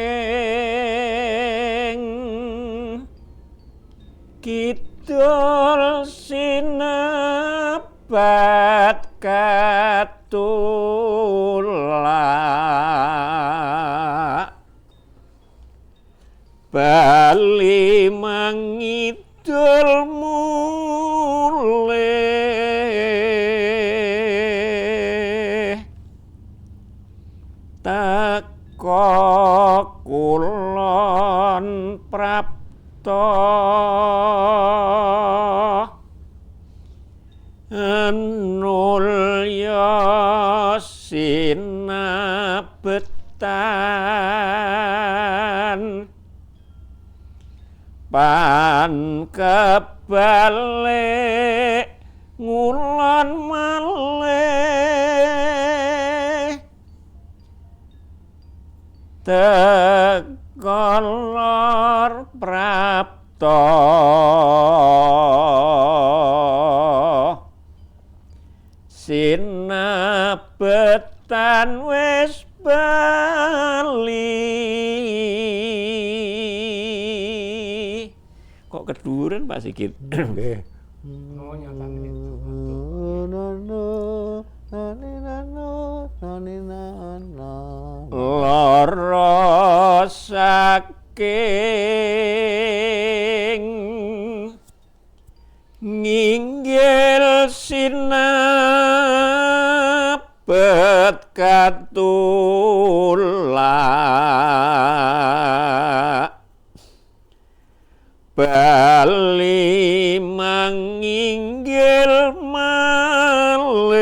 kidul sinebat katulak bali mangidul mulih teko kulon prapta anulya sinabetan pan kebalik ngulon malih teko lor prapta prapta sinabetan wis bali. Kok keduren Pak Sigit? Nggih. Lara saking nginggil sinabet katulak bali manginggil malih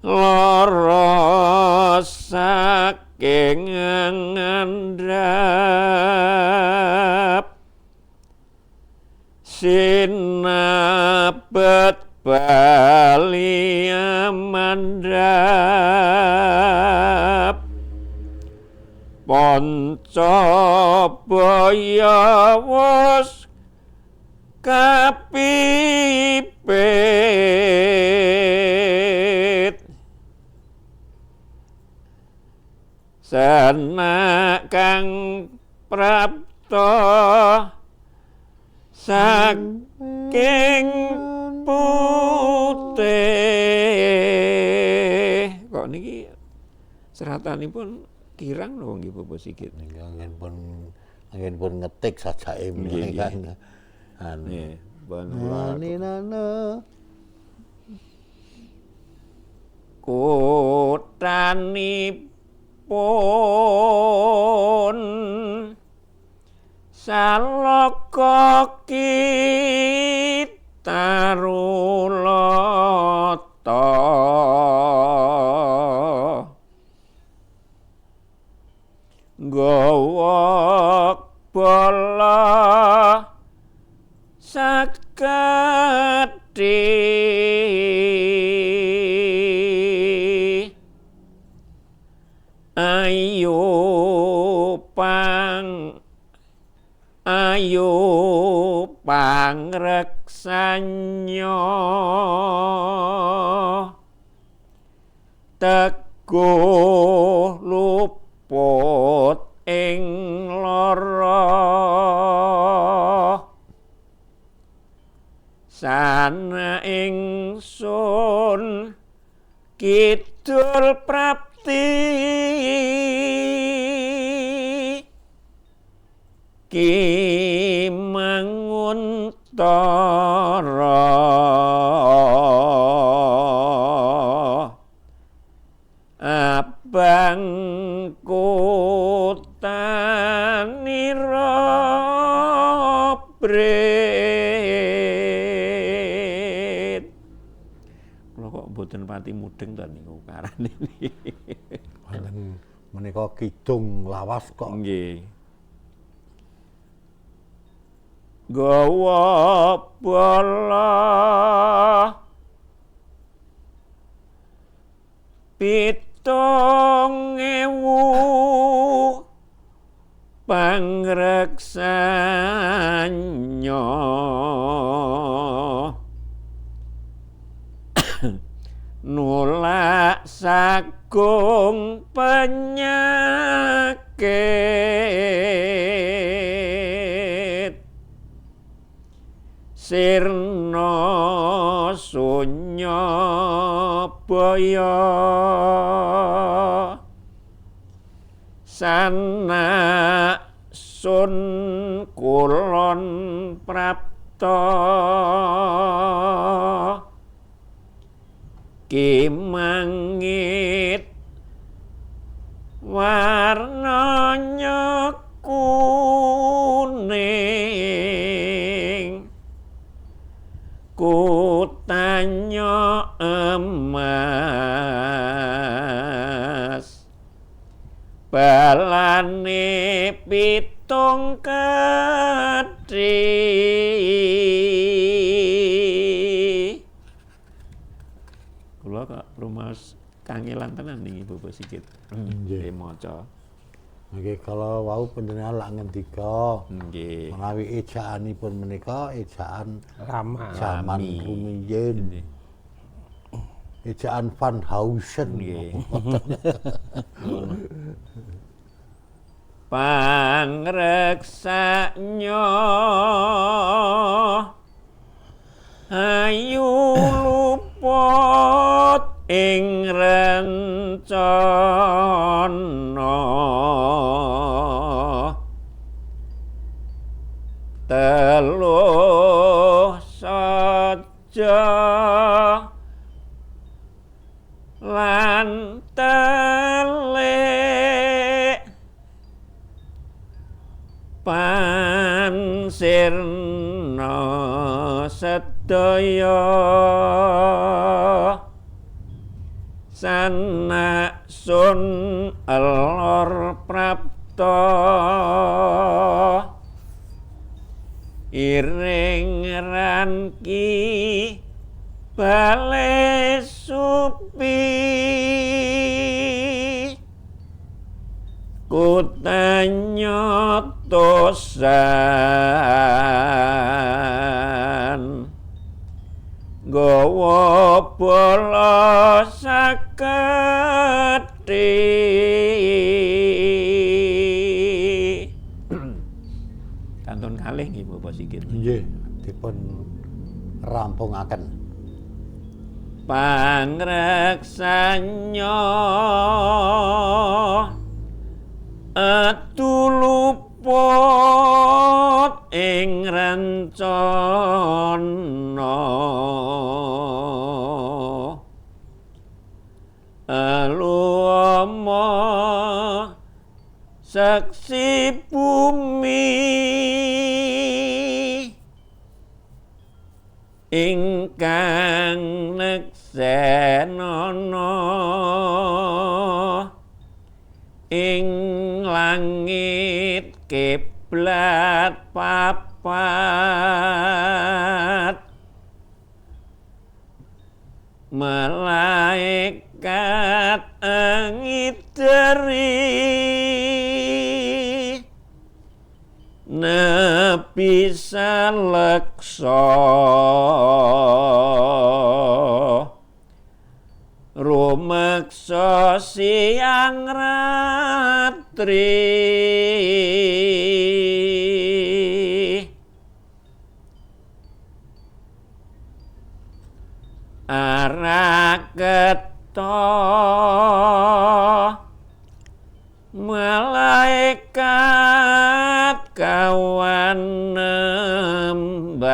lara saking ngandhap sinabet bali amandhap panca baya wis kapipit senak kang prapta saking putih. Kok niki seratanipun kirang lho nggih Bapak Sigit. Anggen pun ngetik sajake menika. Nggih, pun kutanipun salaka kitarulata nggawa bala sakati ayo pang ayo pangreksanya teguh luput ing lara sana ingsun kidul prapti Ki Manguntara abang kutanira bret. Kula kok mboten pati mudeng to niku karane niki. Wonten menika kidung lawas kok. Nggih. Gawa bala 7,000 pangreksanya nolak sagung penyakit sirna sunya baya sana sun kulon prapta ki mangit warnanya kuning kutanya emas balane 7 kathi. Kula kok rumaos kangelan tenan niki Bapak Sigit. Nggih maca. Nggih, kalau wau panjenengan lak ngendika. Nggih. Menawi ejaanipun menika ejaan lama zaman rumiyin. Ejaan Van Hausen. Nggih. Pangreksanya ayu luput ing rencana teluh saja lan telik pansirna sedaya sanak sun elor prapta iring ranki bale supi kutanya tosan gawa bala saketi. Kantun kalih nggih Bapak Sigit. Nggih, dipun rampungaken. Pangreksanya atuluput ing rencana aluama saksi bumi ingkang neksenana ing langit kiblat papat malaikat angideri nepi saleksa rumeksa siang ratri araketa malaikat kawan nembang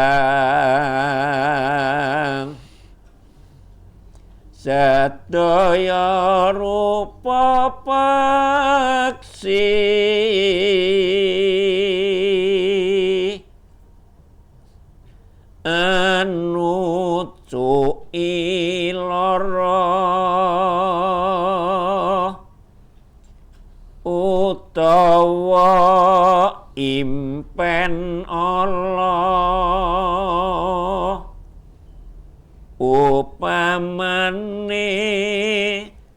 sedaya rupa peksi anucuki lara utawa impen Allah upamane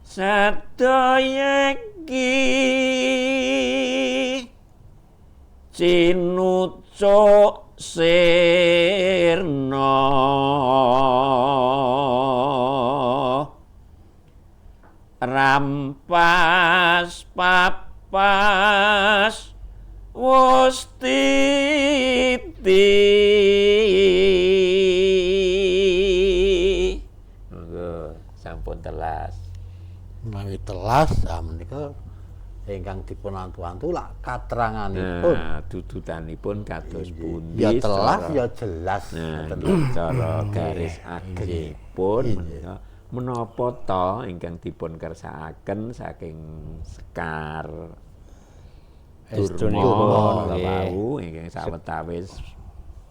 sadaya iki cinucuk sirna rampas papas wustiti. Monggo sampun telas. Menawi telas menika ingkang dipun antu-antu lak kateranganipun. Nah, tututanipun kados pundi? Ya telas ya jelas. Nah, cara garis agengipun menika menapa ta ingkang dipun kersakaken saking Sekar Durma wau ingkang sawetawis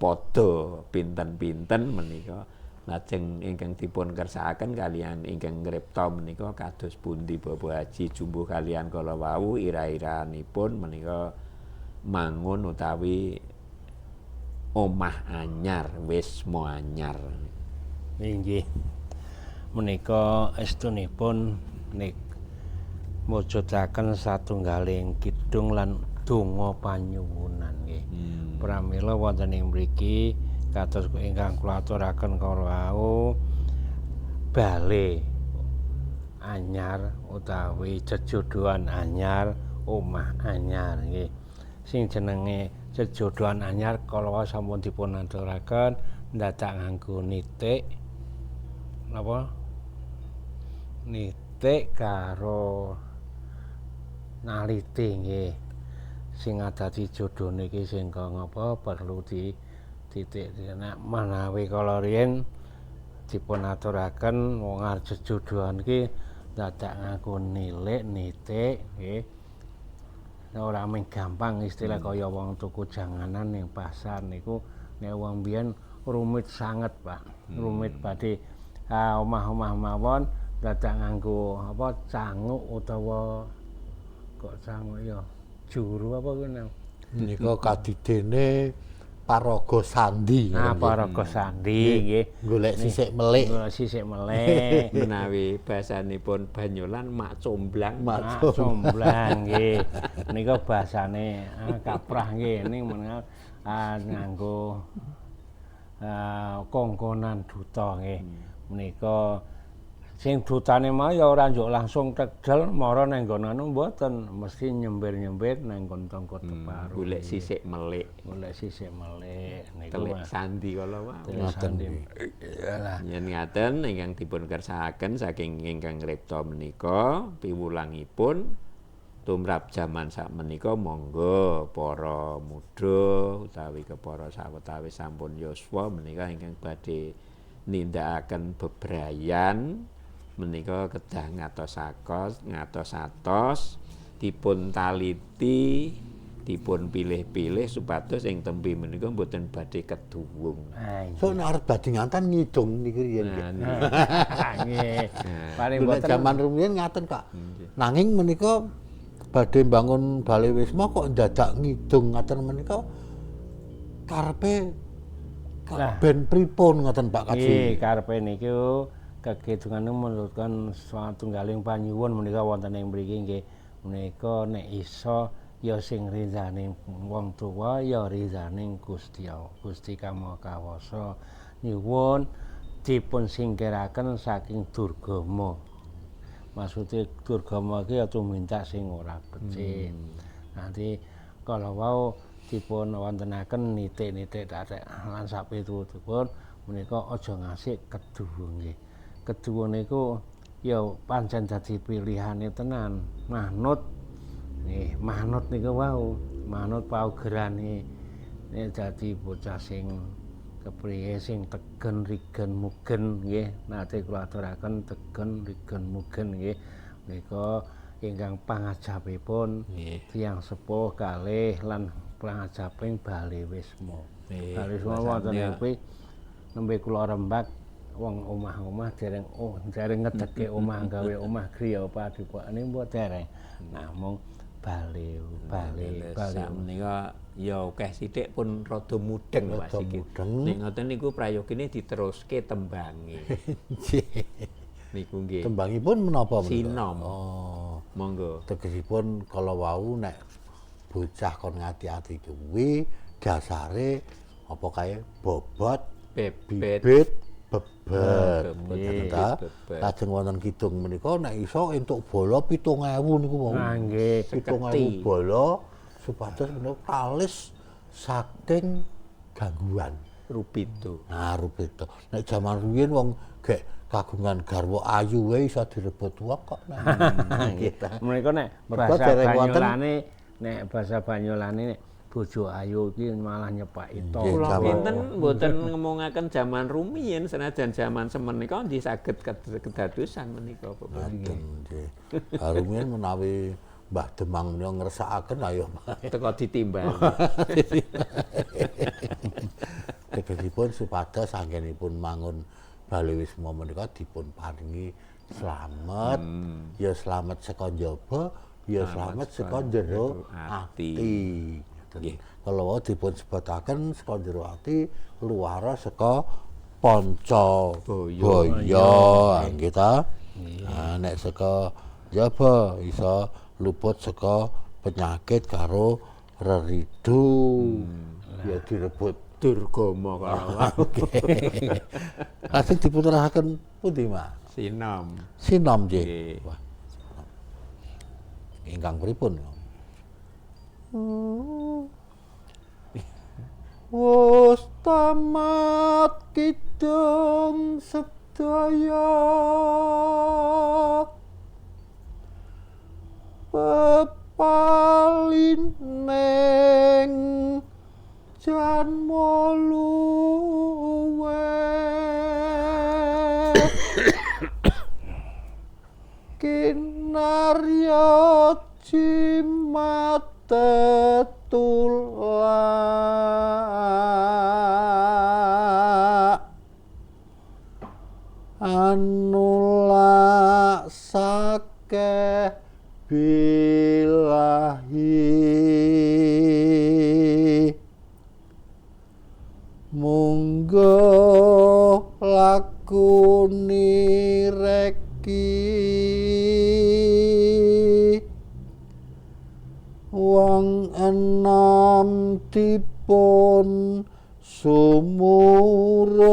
padha pinten-pinten menika lajeng ingkang dipun kersakaken kalian ingkang ngripta menika kados pundi Bapak Haji jumbuh kalian kala wau ira-iranipun menika mangun utawi omah anyar wisma anyar. Inggih. Menika estunipun nek Mujudaken satunggaling kidung lan donga panyuwunan nggih. Pramila wonten ing mriki kados ingkang kula aturaken kala wau bale anyar utawi jejodohan anyar, omah anyar nggih. Sing jenenge jejodohan anyar kala wau sampun dipun aturaken ndadak nganggo nitik napa? Nitik karo naliti nggih. Sing adati jodhone iki sing ngapa perlu di titik nek menawi kala riyin dipun aturaken wong arep jejodohan iki dadak nganggo nilik nitik nggih. Ora mung gampang istilah kaya wong tuku janganan ning pasar niku nek wong biyen rumit sanget, Pak. Rumit badhe omah-omah mawon dadak nganggo apa canguk utawa kok canguk ya juru apa kuwi nang Nika kadidene paraga sandi. Ah, paraga sandi nggih. Golek sisik melik. Golek sisik melik. Menawi basanipun Banyolan mak comblang. Mak comblang nggih. Nika basane kaprah nggih ning menawi nganggo kongkonan duta nggih. Menika sing dutane mau ya ora njuk langsung tegel mara nang nggon anu mboten, mesti nyembir-nyembir nang nggon tangga teparo. Golek sisik melik. Golek sisik melik niku telik sandi kala wau. Ngoten. Yen ngaten ingkang dipun kersakaken saking ingkang ngripta menika piwulangipun tumrap jaman sakmenika monggo para muda utawi kepara sawetawis sampun yuswa menika ingkang badhe nindakaken bebrayan menika kedah ngatos-atos dipun taliti, dipun pilih-pilih supados ing tembe menika mboten badhe keduwung. So nek arep badhe nganten ngidung niku riyen nggih. Nggih. Paling mboten jaman rumiyin ngaten, Pak. Nanging menika badhe mbangun Balai Wisma kok ndadak ngidung ngaten menika karepe ben pripun ngoten Pak Kaji? Nggih, karepe niku kekidungan menurutkan satunggaling panyuwun menika wonten ing mriki nggih. Menika nek iso ya sing ridhaning wong tuwa ya ridhaning Gusti Allah, Gusti Kang Maha Kawasa. Nyuwun dipun singkiraken saking durgama. Maksude durgama iki ya tumindak sing ora becik. Nanti kala wau dipun wontenaken nitik-nitik tatek lan sapitutupun menika aja ngasih keduwa nggih. Keduwa niku ya pancen dadi pilihane tenan. Manut nggih, manut niku wau, manut paugerane nek dadi bocah sing kepriye sing tegen rigen mugen nggih, nate kula aturaken tegen rigen mugen nggih. Menika ingkang pangajapipun tiyang sepuh kalih lan pangajaping Bale Wisma. Bale Wisma wonten nembe nembe kula rembak wong omah-omah dereng dereng ngedeke omah gawe omah griya padupokane mbok dereng. Namung bale menika ya akeh sithik pun rada mudeng Pak Sigit. Nek ngoten niku prayogine diteruske tembange. Niku nggih. Tembangipun menapa menika? Sinom. Oh, monggo. Tegesipun kala wau nek bocah kon ngati-ati kuwi dasare apa kae bobot, bebet, bibit, bebet. Lajeng wonten kidung menika nek iso entuk bola 7.000 niku wau. Ah nggih, 7.000 bola supados menika kalis saking gangguan rupido. Nah, rupido. Nek jaman ruyin wong gek kagungan garwa ayu wae iso direbut wong kok. Nggih. Menika nek bahasa Banyolane, nek bahasa Banyolane nek bojo ayu iki malah nyepaki to. Kula pinten mboten ngomongaken jaman rumiyin senajan jaman semenika nggih saged kedadosan menika Bapak. Ngoten nggih. Rumiyin menawi Mbah Demang menika ngersakaken ayo teko ditimbang. Tegesipun supados anggenipun mangun Bale Wisma menika dipun paringi slamet, ya slamet saka njaba, ya slamet saka jero ati. Kalau wau dipun sebataken saka jero ati, luara saka panca baya, nggih ta. Nah, nek saka Jaba iso luput saka penyakit karo reridu. Ya direbut Durgama karo. Lajeng diputeraken pundi, Mas? Sinom. Sinom nggih. Wah. Ingkang pripun? Wus tamat kidung sedaya pepalining janma luweh kinarya jimat tetulak anulak sakeh bilahi munggo lakuni reki wong enom dipun sumurup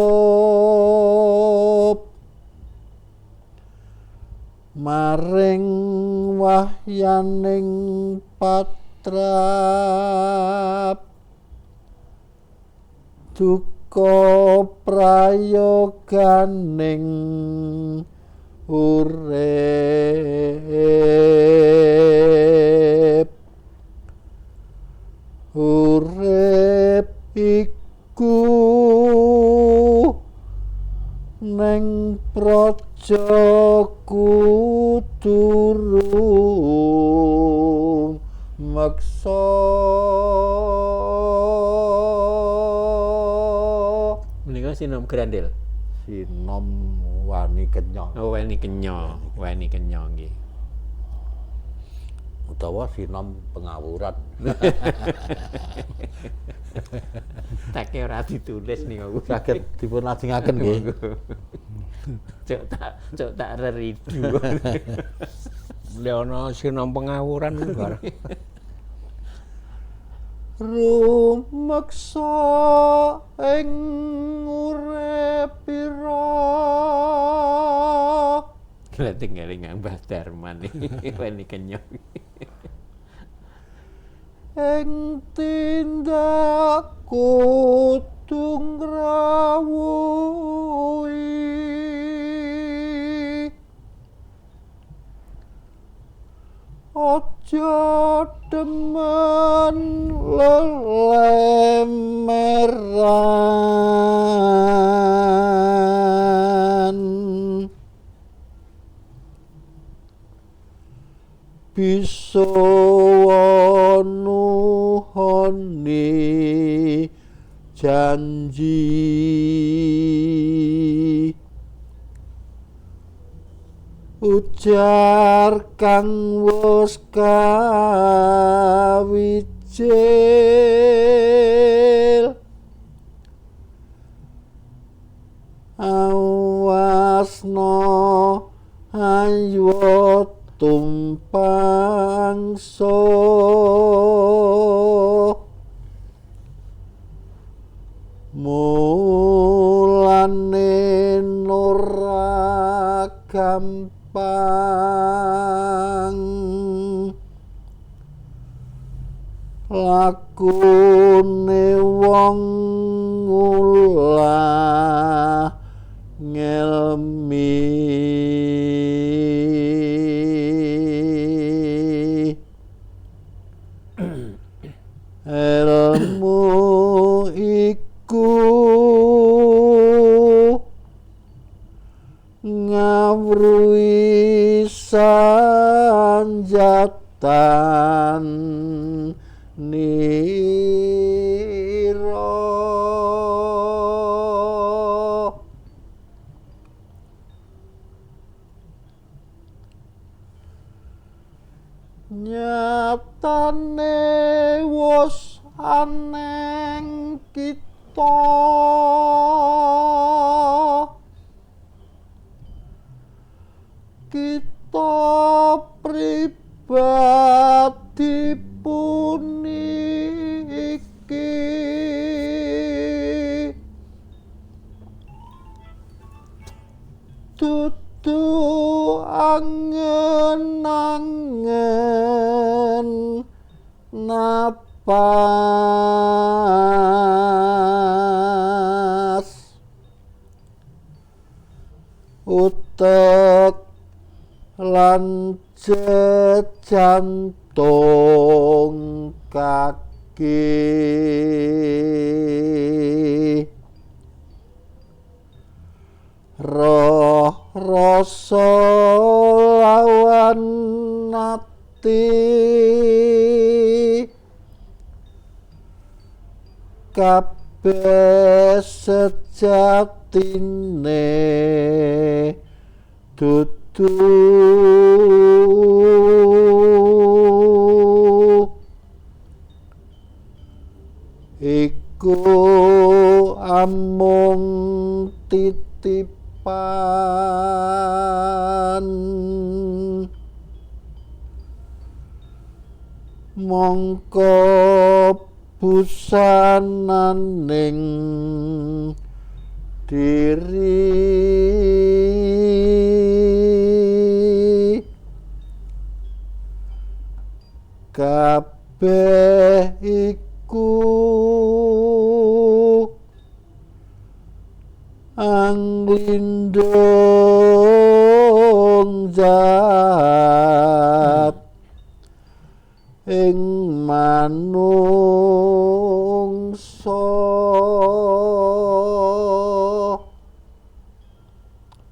maring wahyaning patrap duka prayoganing urip urip iku neng praja kudu rumeksa. Menika sinom grandel. Sinom wani kenya. Oh, wani kenya, wani kenya nggih. Utawa sinom pengawuran. Take ora ditulis niku. Saged dipun lajengaken nggih. Cok tak reridu. Lha ana sinom pengawuran barang. Rumeksa ing uripira. Lah tinggal nang Mbah Darman iki weni kenya. Ing tindak kudu ngrawuhi aja demen lelemeran bisa nuhoni janji ujar kang wis kawijil awasna ayo tumpang so mulane ora gampang lakune wong ngulah ngelmi ilmu iku ngawruhi sanjatan nira. Nyatane wis aneng kita kita pribadi puniki dudu angen-angen napas utek lan jantung kaki roh rasa lawan ati kabeh sejatine dudu iku amung titipan mongko busananing diri kabeh iku anglindung zat ing manungsa.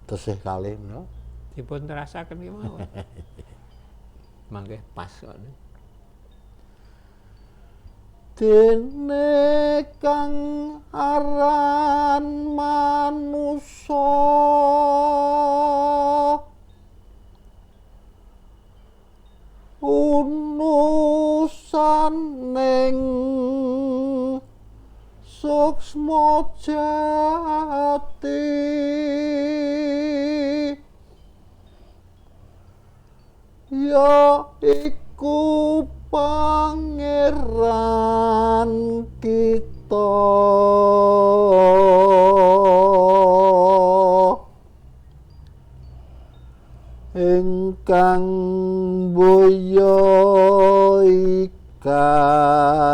Tesih kalih no dipun terasaken ki mawon. Mangke pas kok. Dene kang aran manusa unusaning suksma jati ya iku Pangeran kita ingkang boyo ika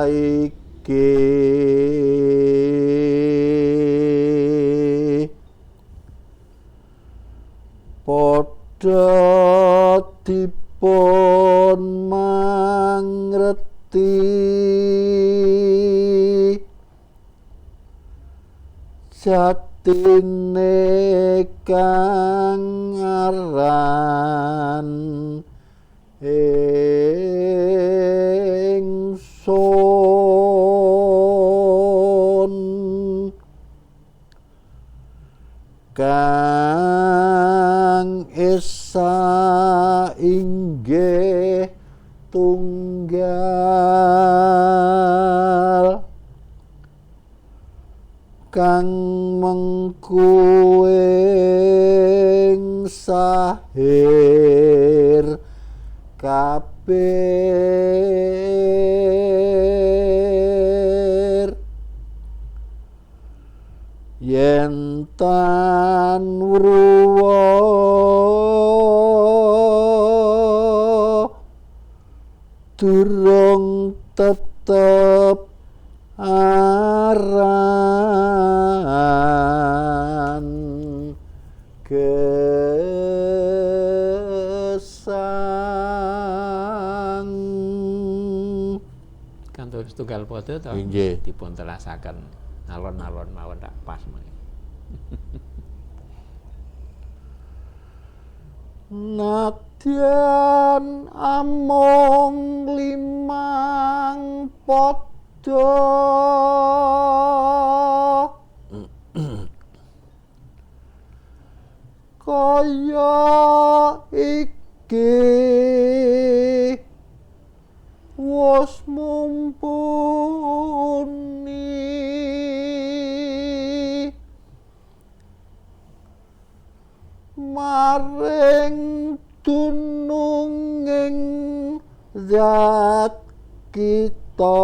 iki padha dipun mangerti jatine kang aran ingsun kang esa inggih tunggal kang mengku ing sahir kabir yen tan wruwa durung tetep aran gesang. Kantos setunggal padha to dipun telasaken alon-alon mawon tak pas mangke. Nadyan amung limang padha kaya iki wis mumpuni maring dununge zat kita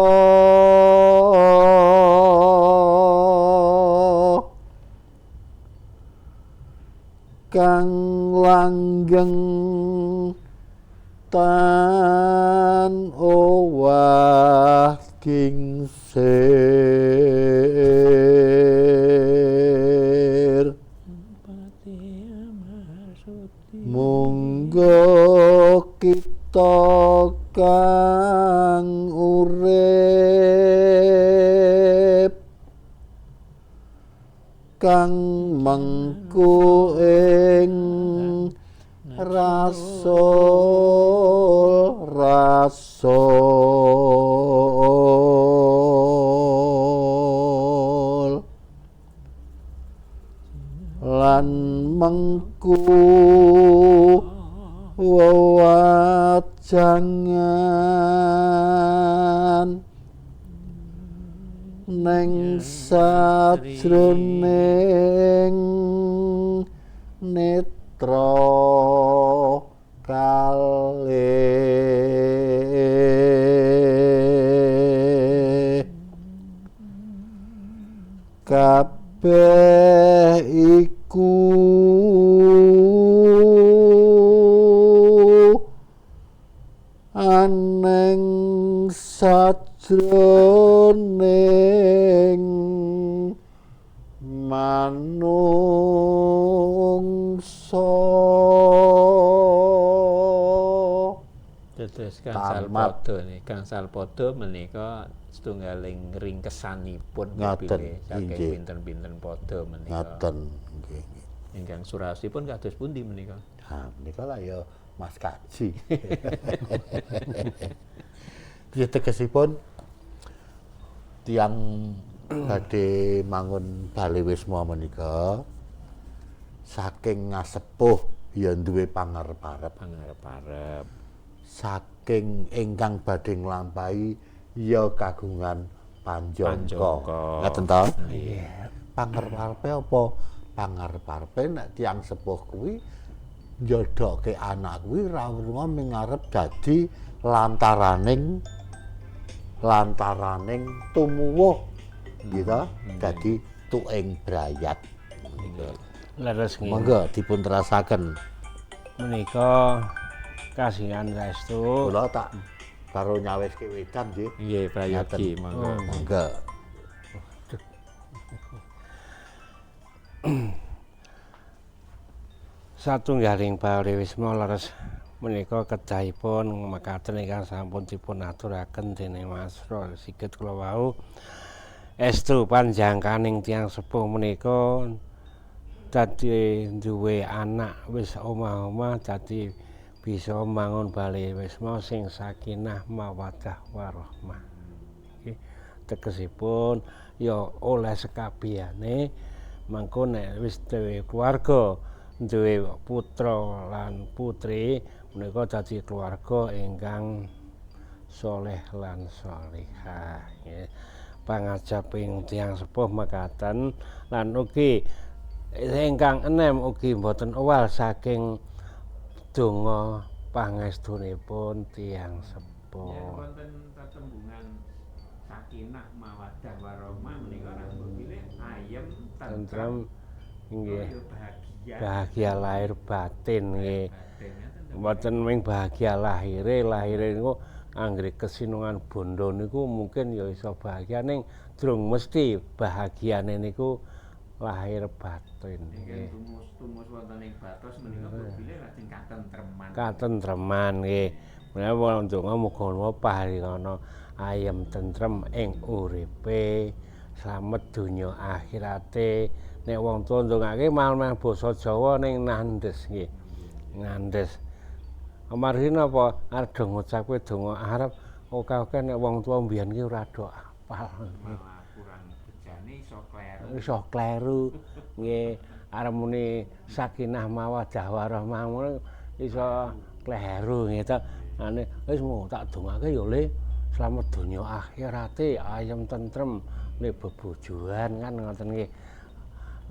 kang langgeng tan owah kingsir. Monggo kita kang urip kang mengku ing rasul rasul lan mengku wewajangan neng sajroning netra kalih kabeh iku aneng sajroning manungsa. Dados gangsal padha niki, gangsal padha menika setunggaling ringkesanipun pilih saking pinten-pinten padha menika. Ngaten nggih. Ingkang surasipun kados pundi menika? Ha menika lah ya Mas Kaji. Ya tegesipun tiyang badhe mangun bale wisma menika saking ngasepuh ya duwe pangarep-arep. Pangarep-arep. Saking ingkang badhe nglampahi ya kagungan panjangka. Ngaten to? Iya. Pangarep-arepe apa? Pangarep-arepe nek tiyang sepuh kuwi njodoke anak kuwi ra wurunga ming arep dadi lantaraning tumuwuh gitu, dadi tuing brayat. Leres nggih. Monggo dipun terasaken. Menika kasihan saestu. Kula tak karo nyawiske wedang nggih. Nggih, prayogi monggo. Monggo. Satunggaling bale wisma leres menika kedahipun mekaten ingkang sampun dipun aturaken dening Mas Sigit kula wau. Estu panjangkaning tiyang sepuh menika dadi duwe anak wis omah-omah dadi bisa mangun bale wisma sing sakinah mawaddah warahmah. Nggih, tegesipun ya oleh sekabehane mangko nek wis duwe keluarga, duwe putra lan putri menika dadi keluarga ingkang soleh lan solihah. Nggih. Pangajaping tiyang sepuh mekaten lan ugi ingkang enem ugi mboten owal saking donga pangestunipun tiyang sepuh. Yen wonten tetembungan sakinah mawaddah warahmah menika rambut pilih ayem tentrem nggih. Bahagia. Bahagia lahir batin nggih. Mboten mung bahagia lahire, lahire niku anggere kesinungan bondo niku mungkin ya iso bahagia ning durung mesti bahagiane niku lahir batin. Nggih. Tumus wonten ing batos menika pilih lajeng katentreman. Katentreman nggih. Menawa ndonga muga-muga paringana ayem tentrem ing uripe, slamet donya akhirate. Nek wong tuwa ndongake malah basa Jawa ning nandes nggih. Nandes. Amargi napa arep do ngucapke donga arep oke-oke nek wong tuwa mbiyen ki ora do apal. Malah kurang bejane iso kleru. Iso kleru nggih. Arep muni sakinah mawaddah warahmah ngono iso kleru nggih to. Ane wis mau tak dongake ya Le, slamet donya akhirate, ayem tentrem, le bebojoan kan ngoten nggih.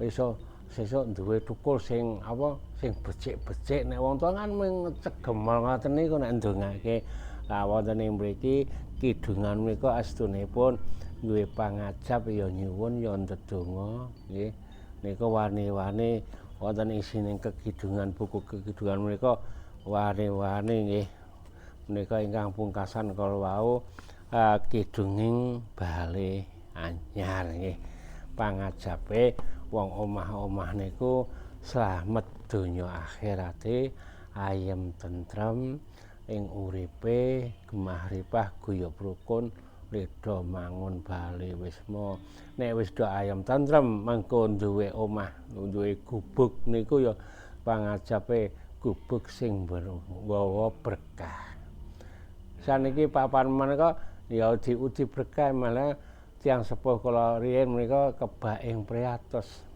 Iso sesuk duwe tukul sing apa sing becik-becik nek wong tuwa kan mung cegemol ngoten niku nek ndongake Lah wonten ing mriki kidungan menika astunipun duwe pangajap ya nyuwun ya ndedonga nggih. Nika warni-warni wonten isine kekidungan buku kekidungan menika warni-warni nggih. Menika ingkang pungkasan kala wau kidunging bale anyar nggih. Pangajape wong omah-omah niku slamet donya akhirate, ayem tentrem ing uripe, gemah ripah guyub rukun, ridho mangun bale wisma. Nek wis do ayem tentrem mengko duwe omah, duwe gubuk niku ya pangajape gubuk sing nggawa berkah. Saniki papan menika ya diudi berkah, malah tiyang sepuh kula riyin menika kebak ing priatos.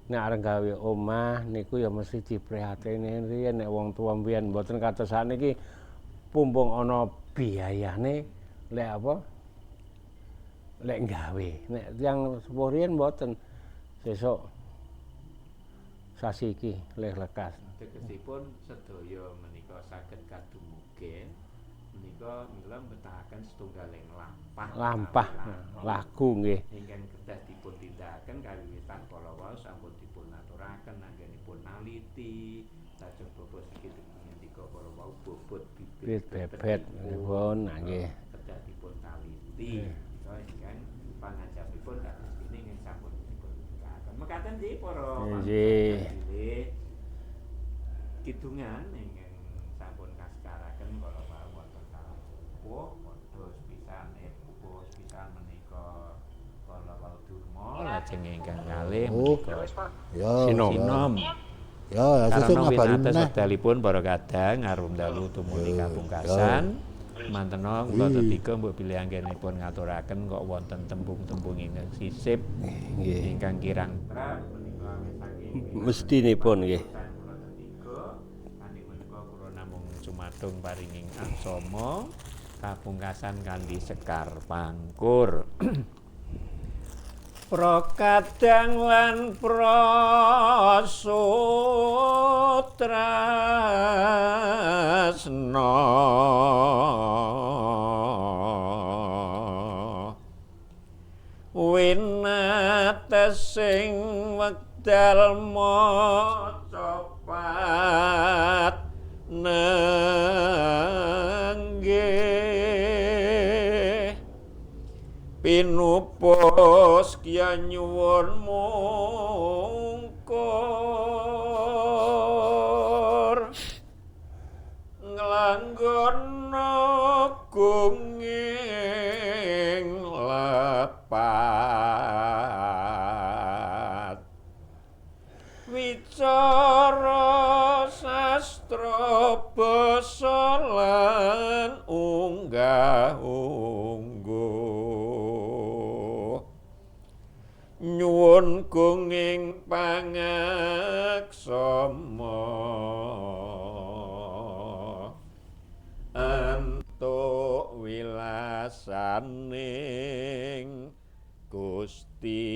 Nek arep gawe omah niku ya mesti diprihatini riyin, nek wong tuwa mbiyen mboten kados saniki pumpung ana biayane lek apa lek gawe. Nek tiyang sepuh riyin mboten, sesuk sasi iki leh lekas. Tegesipun sedaya menika saged kadumugen menika mila mbetahaken setunggaling lampah. Lampah laku nggih. Ingkang kedah dipun tindakaken kawiwitan kala wau sampun dipun aturaken anggenipun naliti lajeng bobot sedikit ngendika kala wau bobot bibit bebet pun nggih kedah dipun taliti. Menika ingkang pangajapipun kados dene ingkang sampun dipun tindakaken. Mekaten nggih para nggih kidungan ingkang sampun kasekaraken kala wau wonten pupuh padha sepisan pupuh sepisan menika kala wau durma lajeng ingkang kalih menika sinom. Ya sesuk ngabari meneh. Wekdalipun para kadang arum dalu tumuli kapungkasan. Mantena kula tetiga mbok bilih anggenipun ngaturaken kok wonten tembung-tembung ingkang sisip ingkang kirang trep menika saking mestinipun nggih. Cumatung paringing aksama kapungkasan kanthi sekar pangkur. Prakadang lan prasutrasna winates sing wekdal maca pat nenggih pinupos kya nyuwun mungkur nglanggono gunging lepat wicara sastra basa lan unggah ungguh nyuwun gunging pangaksama entuk wilasaning Gusti.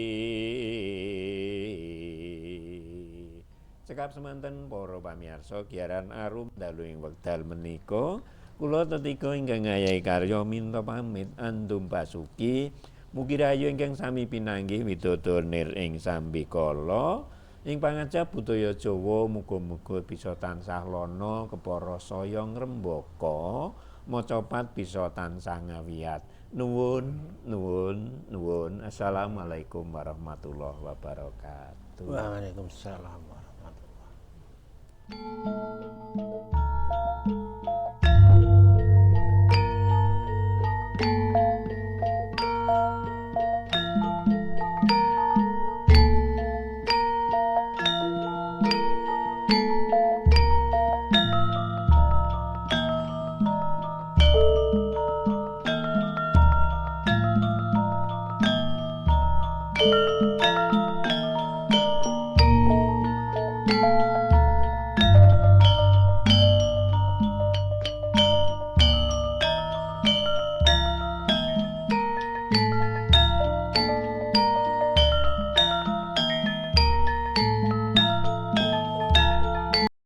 Cekap semanten para pamirsa giaran arum dalu ing wekdal menika kula tetiga ingkang ngayahi karya minta pamit andum basuki. Mugi rahayu ingkang sami pinanggih widodo nir ing sambikala ing pangajap budaya Jawa muga-muga bisa tansah lana kepara saya ngrembaka macapat bisa tansah ngawiyat. Nuwun nuwun nuwun. Assalamualaikum warahmatullahi wabarakatuh. Waalaikumsalam warahmatullahi wabarakatuh.